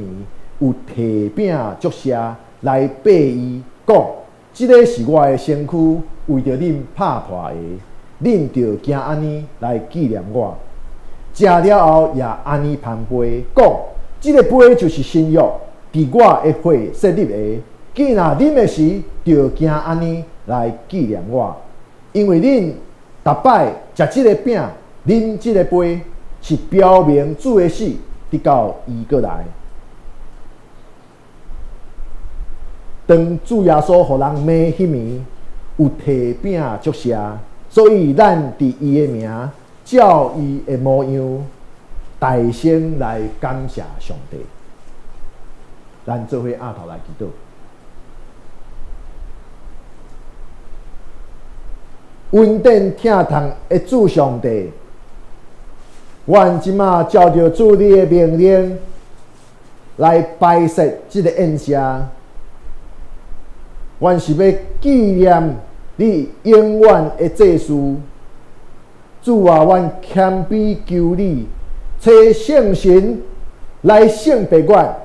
有提餅祝謝來擘伊，講：這个是我的身軀，為著恁拍破的，恁著行按呢來紀念我。食了後也按呢捧杯，講：這个杯就是新約，佇我的血設立的。見若啉的時，著行按呢來紀念我。因為恁逐擺食這个餅、啉這个杯，是表明主的死，直到伊閣來。當主耶穌予人賣彼暝，有提餅祝謝，所以咱佇伊的名，照伊的模樣，大聲來感謝上帝。咱做伙阿頭來祈禱。恩典疼痛的主上帝，阮這馬照著主你的命令來擺設這个宴席，阮是欲紀念你永遠的祭司。主啊，阮謙卑求你，差聖神來聖別阮，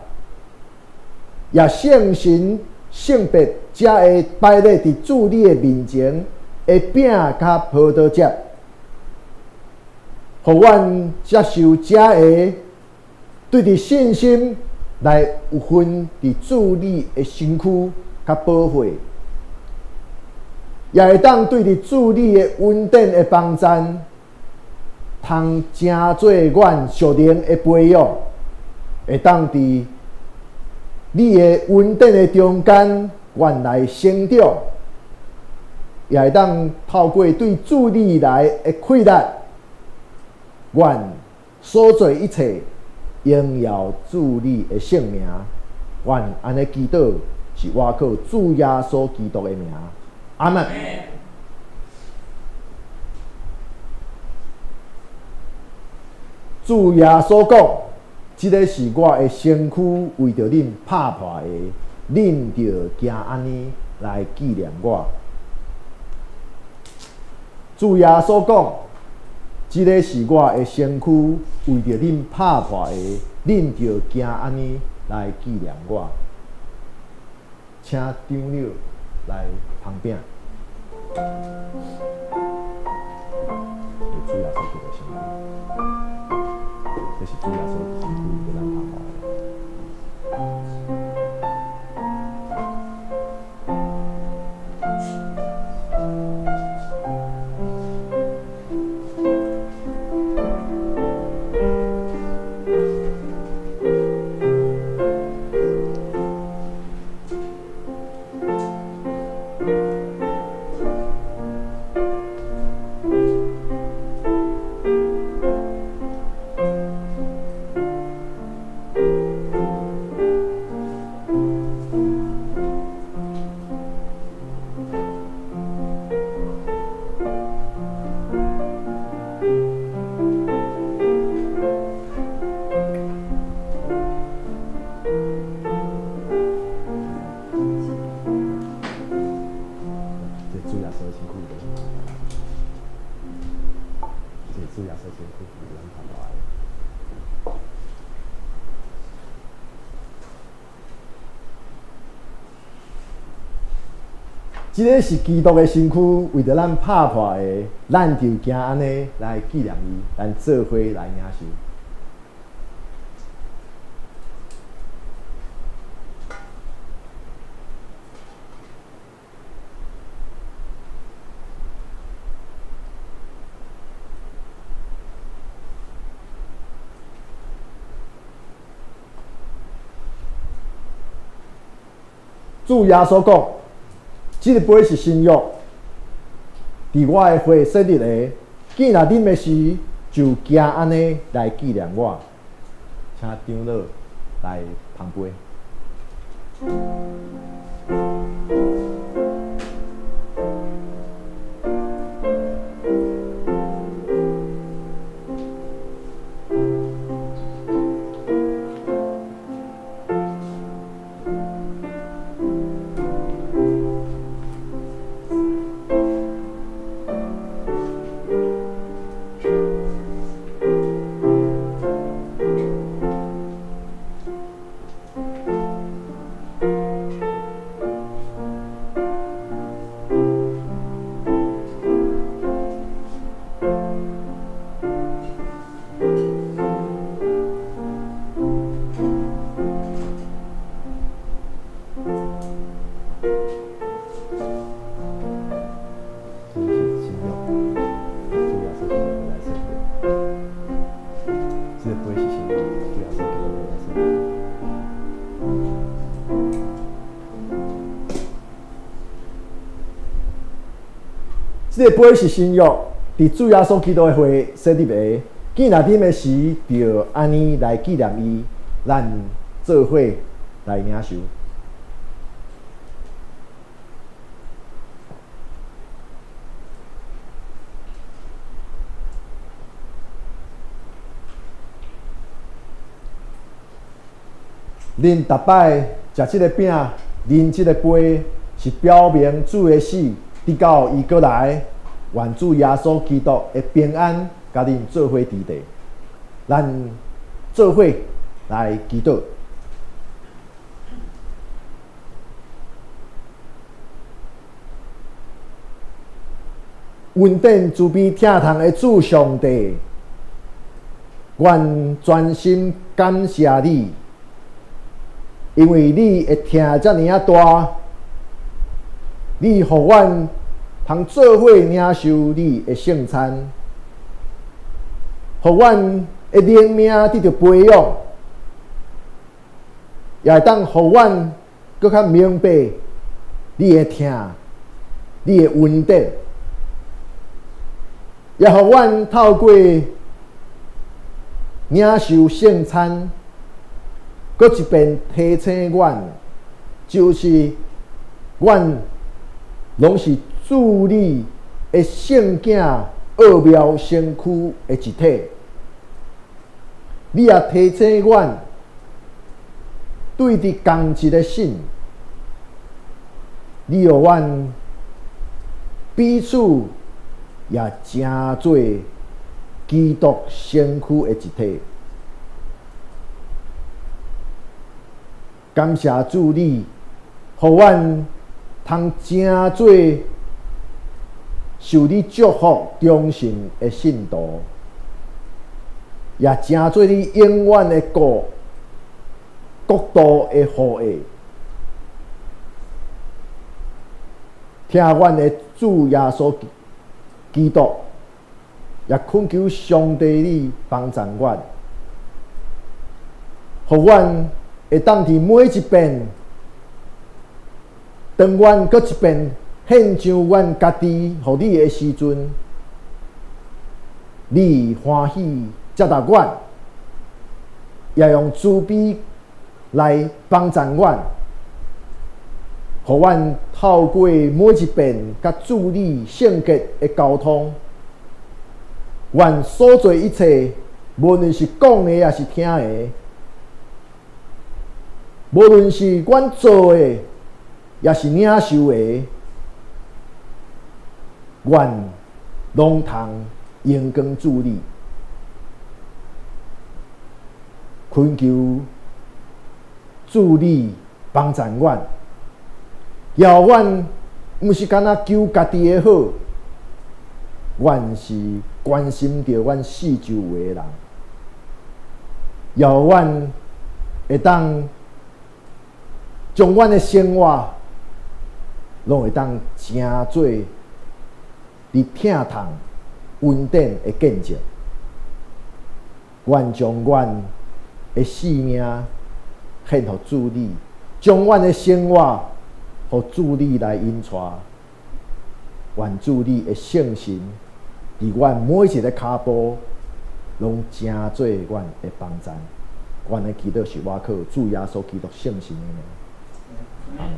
也聖神聖別才會擺咧佇主你的面前的餅佮葡萄汁，予阮接受這个對佇信心來有份佇主你的身軀佮寶血，也會當對佇主你的恩典的幫贊，通成做阮屬靈的培養，會當佇你的恩典的中間，阮來成長，也會當透過對主你來的氣力，阮所做一切榮耀主你的聖名。阮按呢祈禱，是倚靠主耶穌基督的名。阿們。主耶穌講：這个是我的身軀，為著恁拍破的，恁著行按呢來紀念我。主耶穌講：這个是我的身軀，為著恁拍破的，恁著行按呢來紀念我。請長老來捧餅。主耶穌基督身軀，這是主耶穌身軀為咱拍破的。這主耶穌身軀，這主耶穌身軀為咱拍破的。這个是基督的身軀，為著咱拍破的，咱就行按呢來紀念伊，咱做伙來領受。主耶穌講：這个杯是新約，佇我的血設立的。既若啉的時，就行按呢來紀念我。請長老來捧杯。這個杯是新約，主耶穌基督來設立。這個杯是新約，佇主耶穌基督的血設立的。既若啉的時，就按呢來紀念伊，咱做伙來領受。恁逐擺食這个餅，啉這个杯，是表明主的死，直到伊閣來。願主耶穌基督的平安，佮恁做伙佇地。咱做伙來祈禱。恩典慈悲疼痛的主上帝，阮專心感謝你，因為你的疼遮爾仔大，你予阮通做伙領受你的聖餐，予阮的靈命得著培養，也會當予阮閣較明白你的疼、你的恩典，也予阮透過領受聖餐，閣一遍提醒阮，就是阮攏是主你的聖囝奧妙身軀的一體。你也提醒阮，對佇仝一个信，你予阮彼此也成做基督身軀的一體。感謝主你，予阮通成做受你祝福忠信的信徒，也成做你永遠的國國度的後裔。聽阮的主耶穌基督，也懇求上帝你幫助阮，予阮會當佇每一遍，當阮閣一遍獻上阮家己予你的時陣，你歡喜接納阮，也用慈悲來幫助阮，予阮透過每一遍佮主你聖潔的溝通，阮所做一切，無論是講的抑是聽的，無論是阮做的，抑是領受的，阮攏通榮光主你，懇求主你幫助阮，予阮毋是干焦求家己的好，阮是關心著阮四周圍的人，予阮會當將阮的生活攏會當成做佇疼痛恩典的見證。願將阮的性命獻予主你，將阮的生活予主你來引帶。願主你的聖神佇阮每一个跤步，攏成做阮的幫贊。阮的祈禱是倚靠主耶穌基督聖神的名。阿們。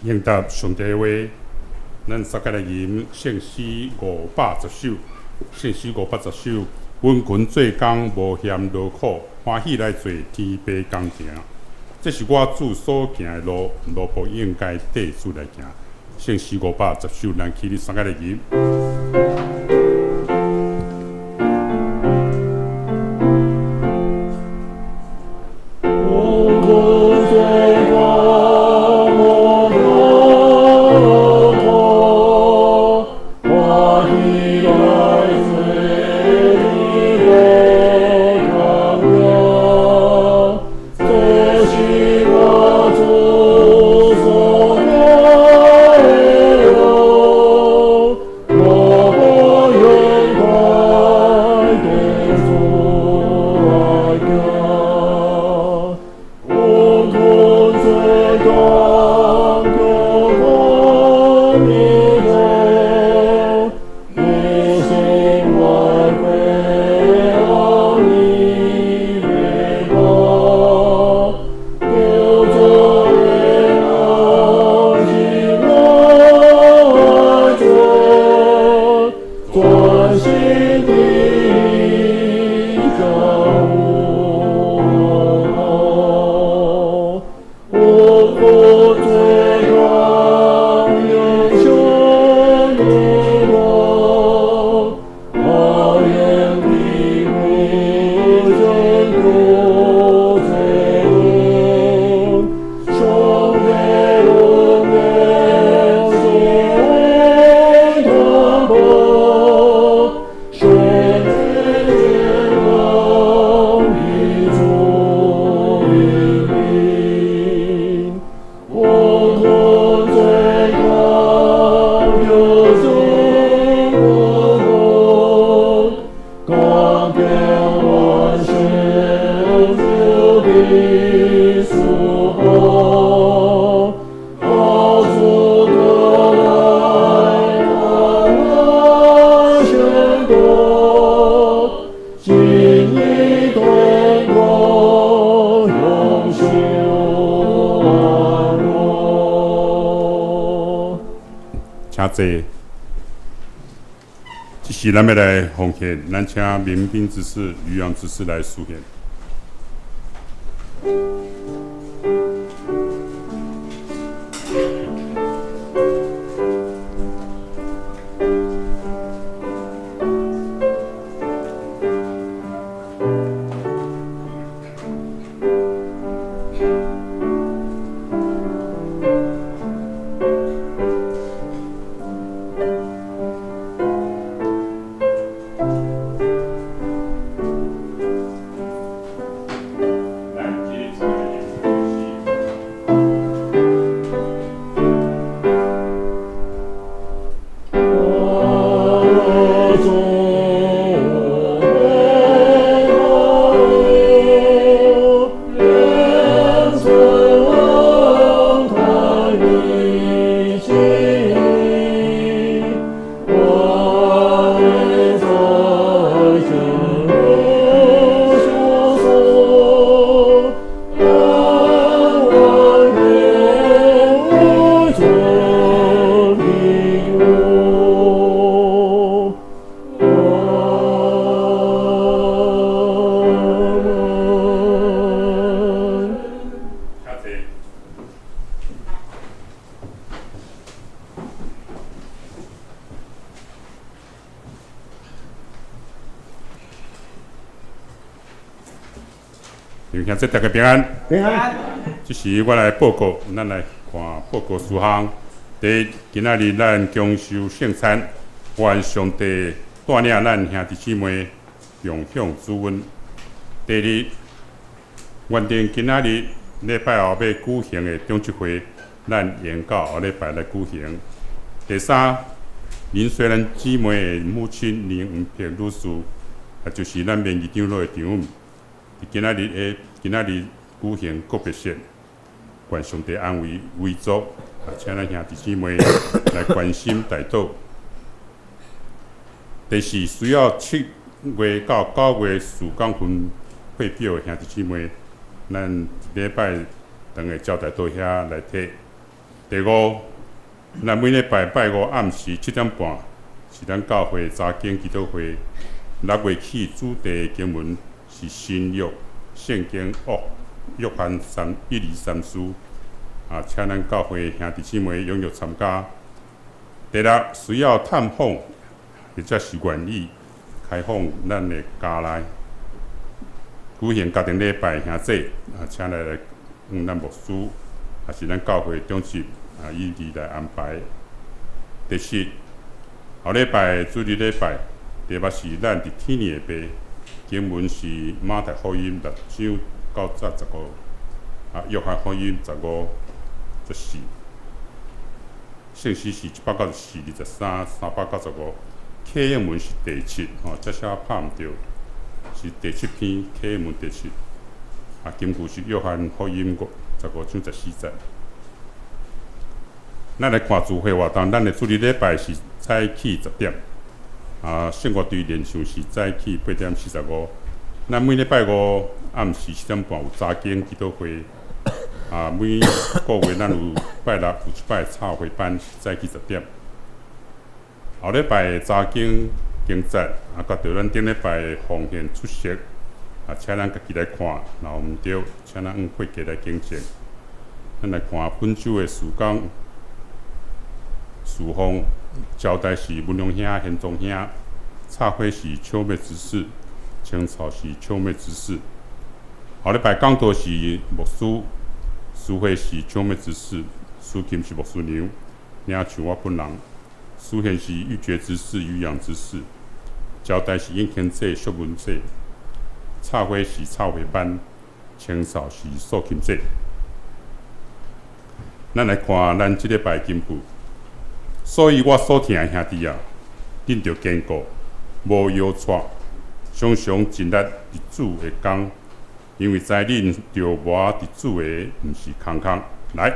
應答上帝話，咱三個來吟聖詩510首，聖詩510首，阮群做工無嫌勞苦，歡喜來做天父工程。這是我主所行的路，奴僕應該綴主來行。聖詩510首，咱起立三個來吟。請坐。這時咱欲來奉獻，咱請民兵執事、漁養執事來司獻。兄弟大家平安。平安。這時我來報告，咱來看報告事項。第一，今仔日咱供受聖餐，願上帝帶領咱兄弟姊妹共享主恩。第二，原定今仔日禮拜後欲舉行的長執會，咱延到後禮拜來舉行。第三，林瑞蘭姊妹的母親林黃碧女士，也就是咱名譽長老的丈母，今仔日舉行告別式，願上帝安慰遺族，啊，請咱兄弟姊妹來關心代禱。第四，需要7月到9月事工分配表的兄弟姊妹，咱一禮拜轉去招待所遐來提。第五，咱每禮拜拜五暗時7點半是咱教會查經祈禱會。6月起主題經文是新約聖經哦，約翰三一二三書啊，請咱教會兄弟姊妹踴躍參加。第六，需要探訪或者是願意開放咱的家內舉行家庭禮拜兄弟啊，請來問咱牧師，也是咱教會長執啊，以利來安排。第七，後禮拜主日禮拜，題目是咱佇天的爸，經文是馬太福音6章9節15，啊，約翰福音15、14，聖詩是194、23、395，啟應文是第七，吼，這寫拍毋著，是第七篇啟應文第七，啊，金句是約翰福音15章14節。咱來看聚會活動，咱的主日禮拜是早起10點，啊，聖樂隊練唱是早起8點45。咱每禮拜五暗時7點半有查經祈禱會，啊，每個月咱有拜六有一擺插花班是早起10點。後禮拜查經經節，啊，佮著咱頂禮拜奉獻出席，啊，請咱家己來看，若有毋著，請咱按會計來更正。咱來看本週的事工。侍奉招待是文龍兄、賢宗兄，插花是秋妹執事，清掃是秋妹執事。後禮拜講道是牧師，司會是秋妹執事，司琴是牧師娘，領唱我本人。司獻是玉珏執事、漁養執事，招待是永興姐、淑文姐，插花是插花班，清掃是素琴姐。咱來看咱這禮拜金句。所以我所疼的兄弟啊，恁著堅固，無搖掣，常常盡力佇主的工，因為知恁著磨佇主的，毋是空空。來，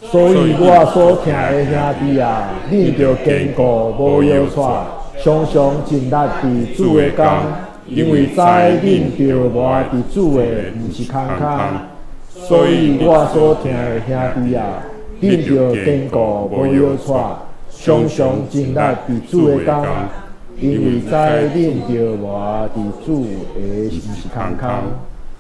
所以我所疼的兄弟啊，恁著堅固，無搖掣，常常盡力佇主的工，因為知恁著磨佇主的，毋是空空。所以我所疼的兄弟啊，恁著堅固，無搖掣，常常盡力佇主的工，因為知恁著我佇主的毋是空空。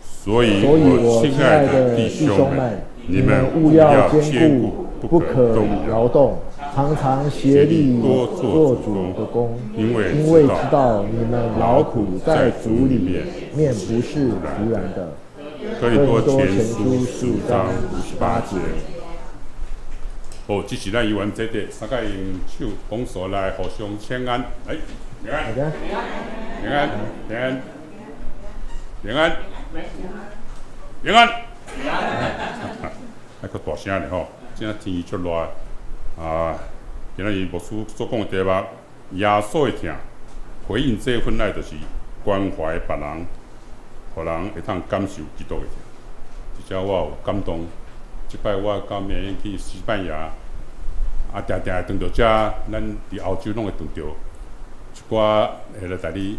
所以，所以我我親親愛愛的的弟弟兄兄們，們，你你們們務務要要堅堅固，固，不不可可動搖，搖動，常常竭力多做做主主的工，因為因為知知道你們勞苦在主裡面不是徒然的。哥林多哥林多前前書書十五章十五章58 58節節。好，這是咱猶原這塊，三個用手拱手來互相請安。來，平安，好的，平安，平安，平安，平安。還閣大聲咧吼，這天氣足熱啊！今仔日牧師所講的題目，耶穌的疼，回應這份愛，就是關懷別人，予人會當感受基督的疼。這才我有感動。這擺我佮美英去西班牙，啊，定定會拄著遮，咱佇歐洲攏會拄著一寡會來共你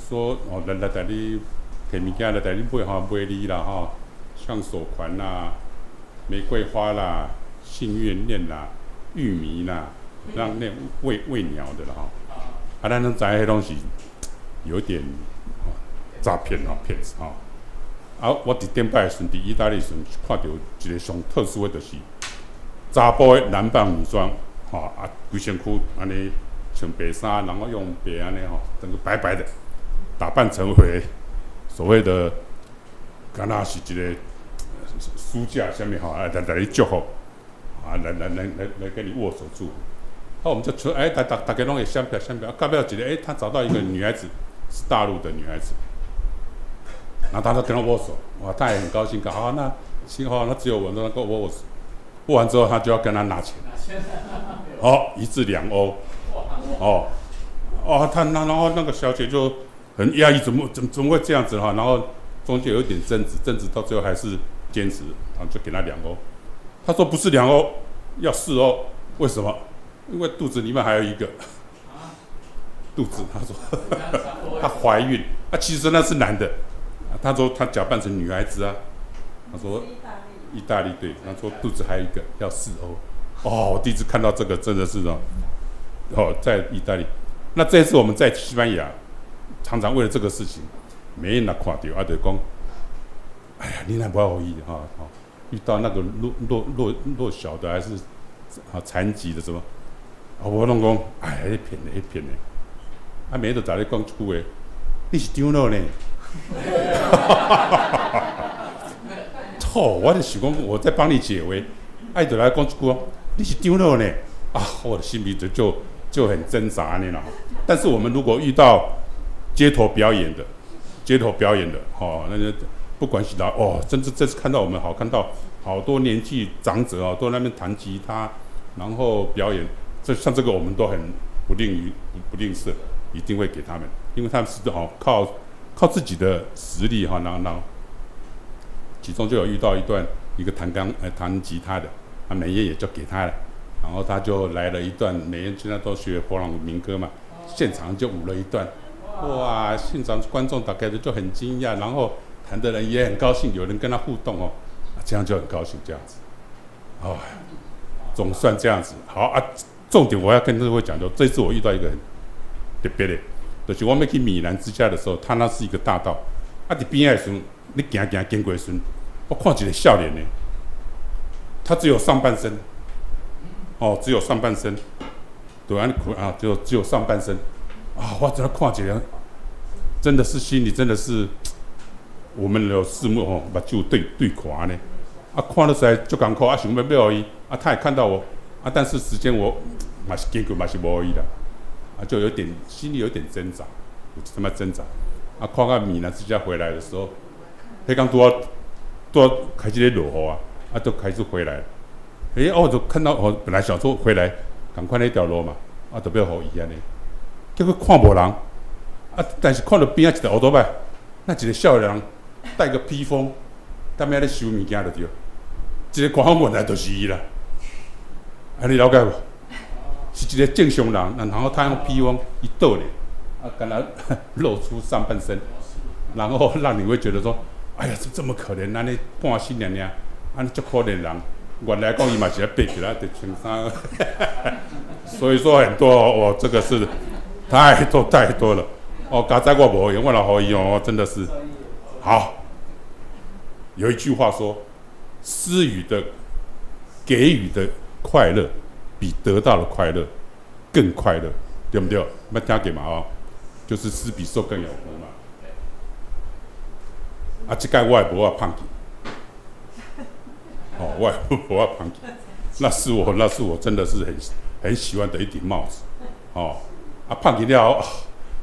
說哦，來來共你提物件來共你買吼，買禮啦吼，像手環啦、玫瑰花啦、幸運鏈啦、玉米啦，讓那餵餵鳥的啦吼。啊，咱攏知影彼攏是有點詐騙吼，騙子吼。啊，我佇頂擺的時陣，佇意大利時陣，看著一個上特殊的，就是查埔的男扮女裝，吼啊，規身軀按呢穿白衫，然後用白按呢吼，整個白白的，打扮成為所謂的，敢若是一個書架啥物吼，啊來來你祝福，啊來來來來來跟你握手祝福。啊，我們就出哎，大大大家攏會相片相片，啊，到尾一個哎，他找到一個女孩子，是大陸的女孩子。然後他就跟他握手，哇，他也很高興，講好，那幸好那只有我能夠握握手。握完之後，他就要跟他拿錢，哦，一次2歐，哦，哦，他那然後那個小姐就很訝異，怎麼會這樣子哈？然後中間有一點爭執，爭執到最後還是堅持，然後就給他兩歐。他說不是兩歐，要4歐，為什麼？因為肚子裡面還有一個肚子，他說他懷孕，啊，其實那是男的。他說他假扮成女孩子啊，他說意大利對，他說肚子還有一個要4歐，哦，我第一次看到這個真的是哦，哦，在意大利，那這次我們在西班牙，常常為了這個事情，每人來看到啊，就講，哎呀，你若無愛予伊哈，遇到那個弱弱弱弱小的還是啊殘疾的什麼，我攏講，哎，彼騙的，彼騙的，啊，每日都在咧講一句話，你是長老呢？錯，我就想講，我在幫你解圍，愛就來講一句哦，你是長老呢？啊，我的心裡就就就很掙扎呢啦。但是我們如果遇到街頭表演的，街頭表演的，哦，那就不管是哪哦，甚至這次看到我們好看到好多年紀長者哦，都在那邊彈吉他，然後表演，這像這個我們都很不吝於不吝嗇，一定會給他們，因為他們是哦靠自己的實力哈，然後其中就有遇到一段一個彈鋼彈吉他的，啊，美艷也就給他了，然後他就來了一段，美艷現在都學佛朗明哥嘛，現場就舞了一段，哇，現場觀眾大概就很驚訝，然後彈的人也很高興，有人跟他互動哦，啊，這樣就很高興這樣子，哦，總算這樣子好啊。重點我要跟各位講，就這次我遇到一個很特別的。就是我欲去米蘭之家的時候，他那是一個大道，啊，佇邊仔的時陣，你行行經過的時陣，我看一個少年的，他只有上半身，哦，只有上半身，對啊，你看啊，就只有上半身，啊，我這看一個，真的是心裡真的是，我們有四目吼，目睭對對看呢，啊，看得實在足艱苦，啊，想欲欲予伊，啊，他也看到我，啊，但是時間我嘛是經過嘛是無予伊啦。啊，就有點心裡有點掙扎，有這麼掙扎。啊，看到米蘭之家回來的時候，彼工拄好拄好開始咧落雨啊，啊，就開始回來。欸，哦，就看到我本來想說回來，仝款那條路嘛，啊，就欲予伊按呢。結果看無人，啊，但是看到邊仔一台歐多拜，那一個少年人戴個披風，踮遐咧收物件就對，一個看好原來就是伊啦。啊，你了解無？是一個正常人，然後他用披風一倒咧，啊，敢若露出上半身，然後讓你會覺得說，哎呀，這這麼可憐，按呢半身爾爾，按呢足可憐人，原來講伊嘛是愛爬起來，得穿衫。所以說很多哦，這個是太多太多了。哦，佳哉我無閒，我若予伊哦，真的是好。有一句話說，施予的給予的快樂，比得到的快樂更快樂，對不對？捌聽過嘛？哦，就是施比受更有福嘛。啊，這擺我也無法放棄。哦，我也無法放棄。那是我真的是很喜歡的一頂帽子。哦，啊，放棄了後，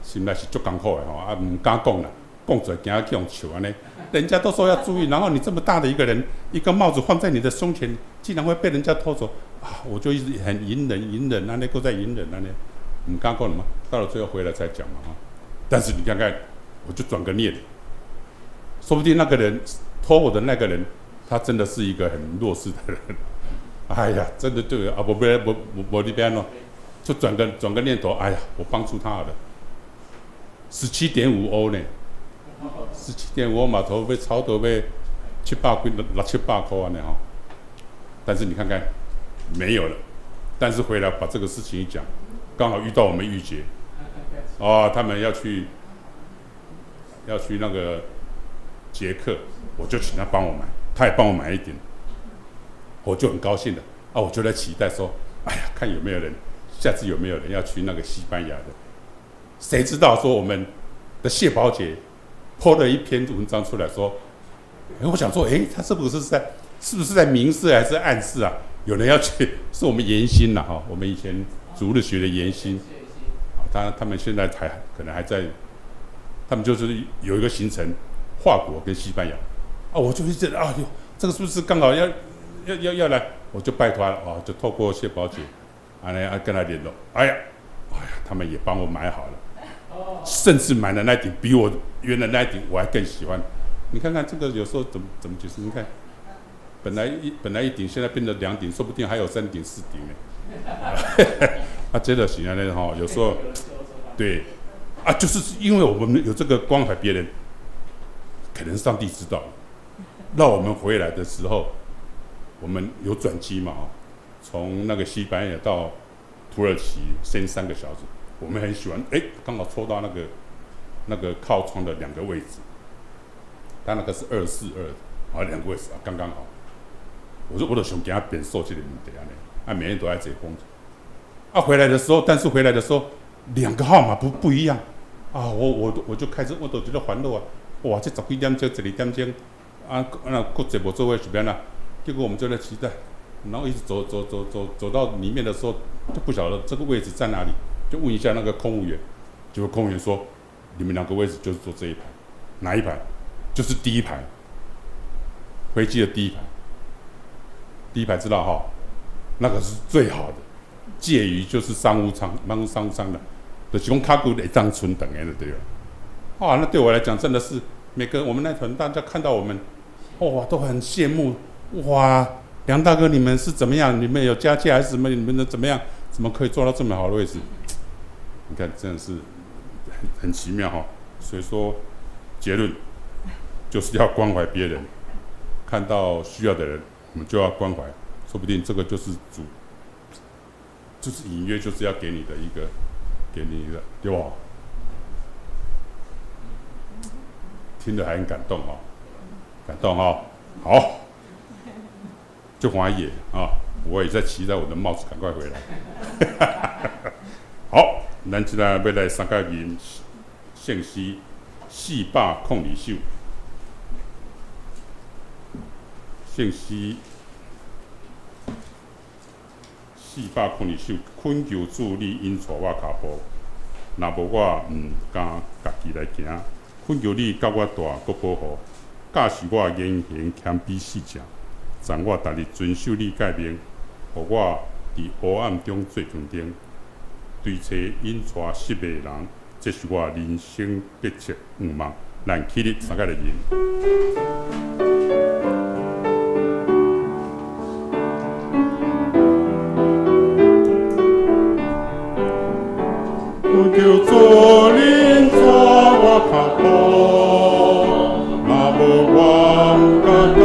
心內是足艱苦的吼，啊，毋敢講啦，講出來驚去予人笑按呢。人家都說要注意，然後你這麼大的一個人，一個帽子放在你的胸前，竟然會被人家偷走啊！我就一直很隱忍，隱忍，按呢閣再隱忍，按呢，毋敢講了嘛。到了最後回來才講嘛，哈。但是你看看，我就轉個念，說不定那個人偷我的那個人，他真的是一個很弱勢的人。哎呀，真的對啊，無欲無無無你欲按怎，就轉個念頭，哎呀，我幫助他了，17.5歐呢，17.5歐嘛，頭欲差不多欲七百幾六七百塊按呢吼。但是你看看，沒有了。但是回來把這個事情一講，剛好遇到我們玉姐，哦，他們要去那個捷克，我就請他幫我買，他也幫我買一頂，我就很高興的啊，我就在期待說，哎呀，看有沒有人，下次有沒有人要去那個西班牙的？誰知道說我們的謝寶姐 po 了一篇文章出來說，哎，我想說，哎，他是不是在明示還是暗示啊？有人要去，是我們研心了哈，我們以前主日學的研心，啊，他們現在還可能還在，他們就是有一個行程，法國跟西班牙，啊，我就覺得，哎呦，這個是不是剛好要來？我就拜託了啊，就透過謝寶姐，按呢啊跟他聯絡，哎呀，哎呀，他們也幫我買好了，甚至買的那頂比我原來那頂我還更喜歡。你看看這個有時候怎麼解釋？你看。本來一頂，現在變成兩頂，說不定還有三頂四頂呢。啊，真的是按呢吼，有時候，對，啊，就是因為我們有這個關懷別人，可能上帝知道，讓我們回來的時候，我們有轉機嘛？從那個西班牙到土耳其，先3個小時，我們很喜歡，哎，剛好抽到那個靠窗的兩個位置，他那個是242，啊，兩個位置啊，剛剛好。我說我都想驚變數這個問題按呢，啊，每天都愛坐風車。啊，回來的時候，但是回來的時候，兩個號碼不一樣，啊，我就開始我都覺得煩惱啊，哇，這十幾點鐘，12點鐘，啊，那閣坐無座位是欲按怎？結果我們就在期待，然後一直走走走走走到裡面的時候，就不曉得這個位置在哪裡，就問一下那個空務員，結果空務員說，你們兩個位置就是坐這一排，哪一排？就是第一排，飛機的第一排。第一排知道哈，那個是最好的，介於就是商務艙、商務艙的，就是講較閣會當賰長的對了。哇，那對我來講真的是每個我們那團大家看到我們，哇，都很羨慕。哇，梁大哥你們是怎麼樣？你們有加價還是什麼？你們的怎麼樣？怎麼可以坐到這麼好的位置？你看真的是很奇妙哈。所以說結論就是要關懷別人，看到需要的人，我們就要關懷，說不定這個就是主，就是隱約就是要給你的一個，給你一個，對吧？聽得還很感動哦，感動哦，好，就歡喜啊！我也在期待我的帽子趕快回來。好，咱這下欲來三個吟聖詩402首。聖詩402首，懇求主你引帶我跤步，若無我毋敢家己來行。懇求你佮我帶閣保護，教示我言行謙卑四正，贈我逐日遵守你誡命，予我佇黑暗中做光燈，追揣引帶失迷的人，這是我人生迫切願望。咱起立三個來吟。懇求主引帶我跤步，若無我毋敢家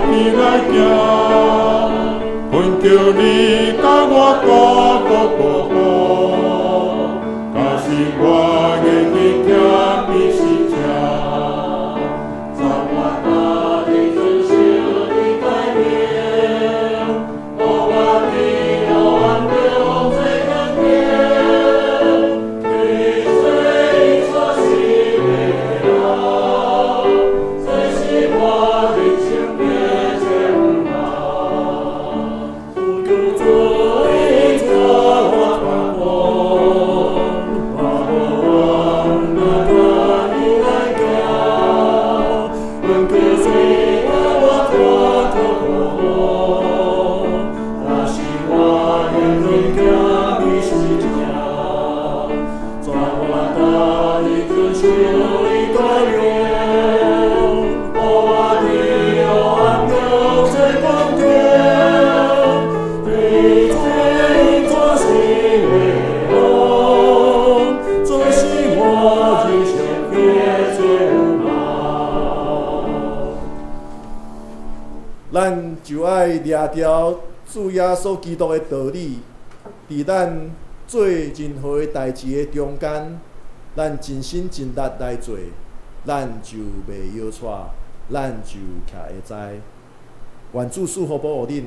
己來行。咱就愛掠牢主耶穌基督的道理，佇咱做任何的代誌的中間，咱盡心盡力來做，咱就袂搖掣，咱就徛會知。願主賜福保護恁，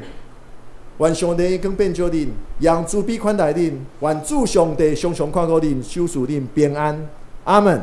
願上帝光遍照恁，用慈悲款待恁，願主上帝常常看顧恁，守賜恁平安。阿門。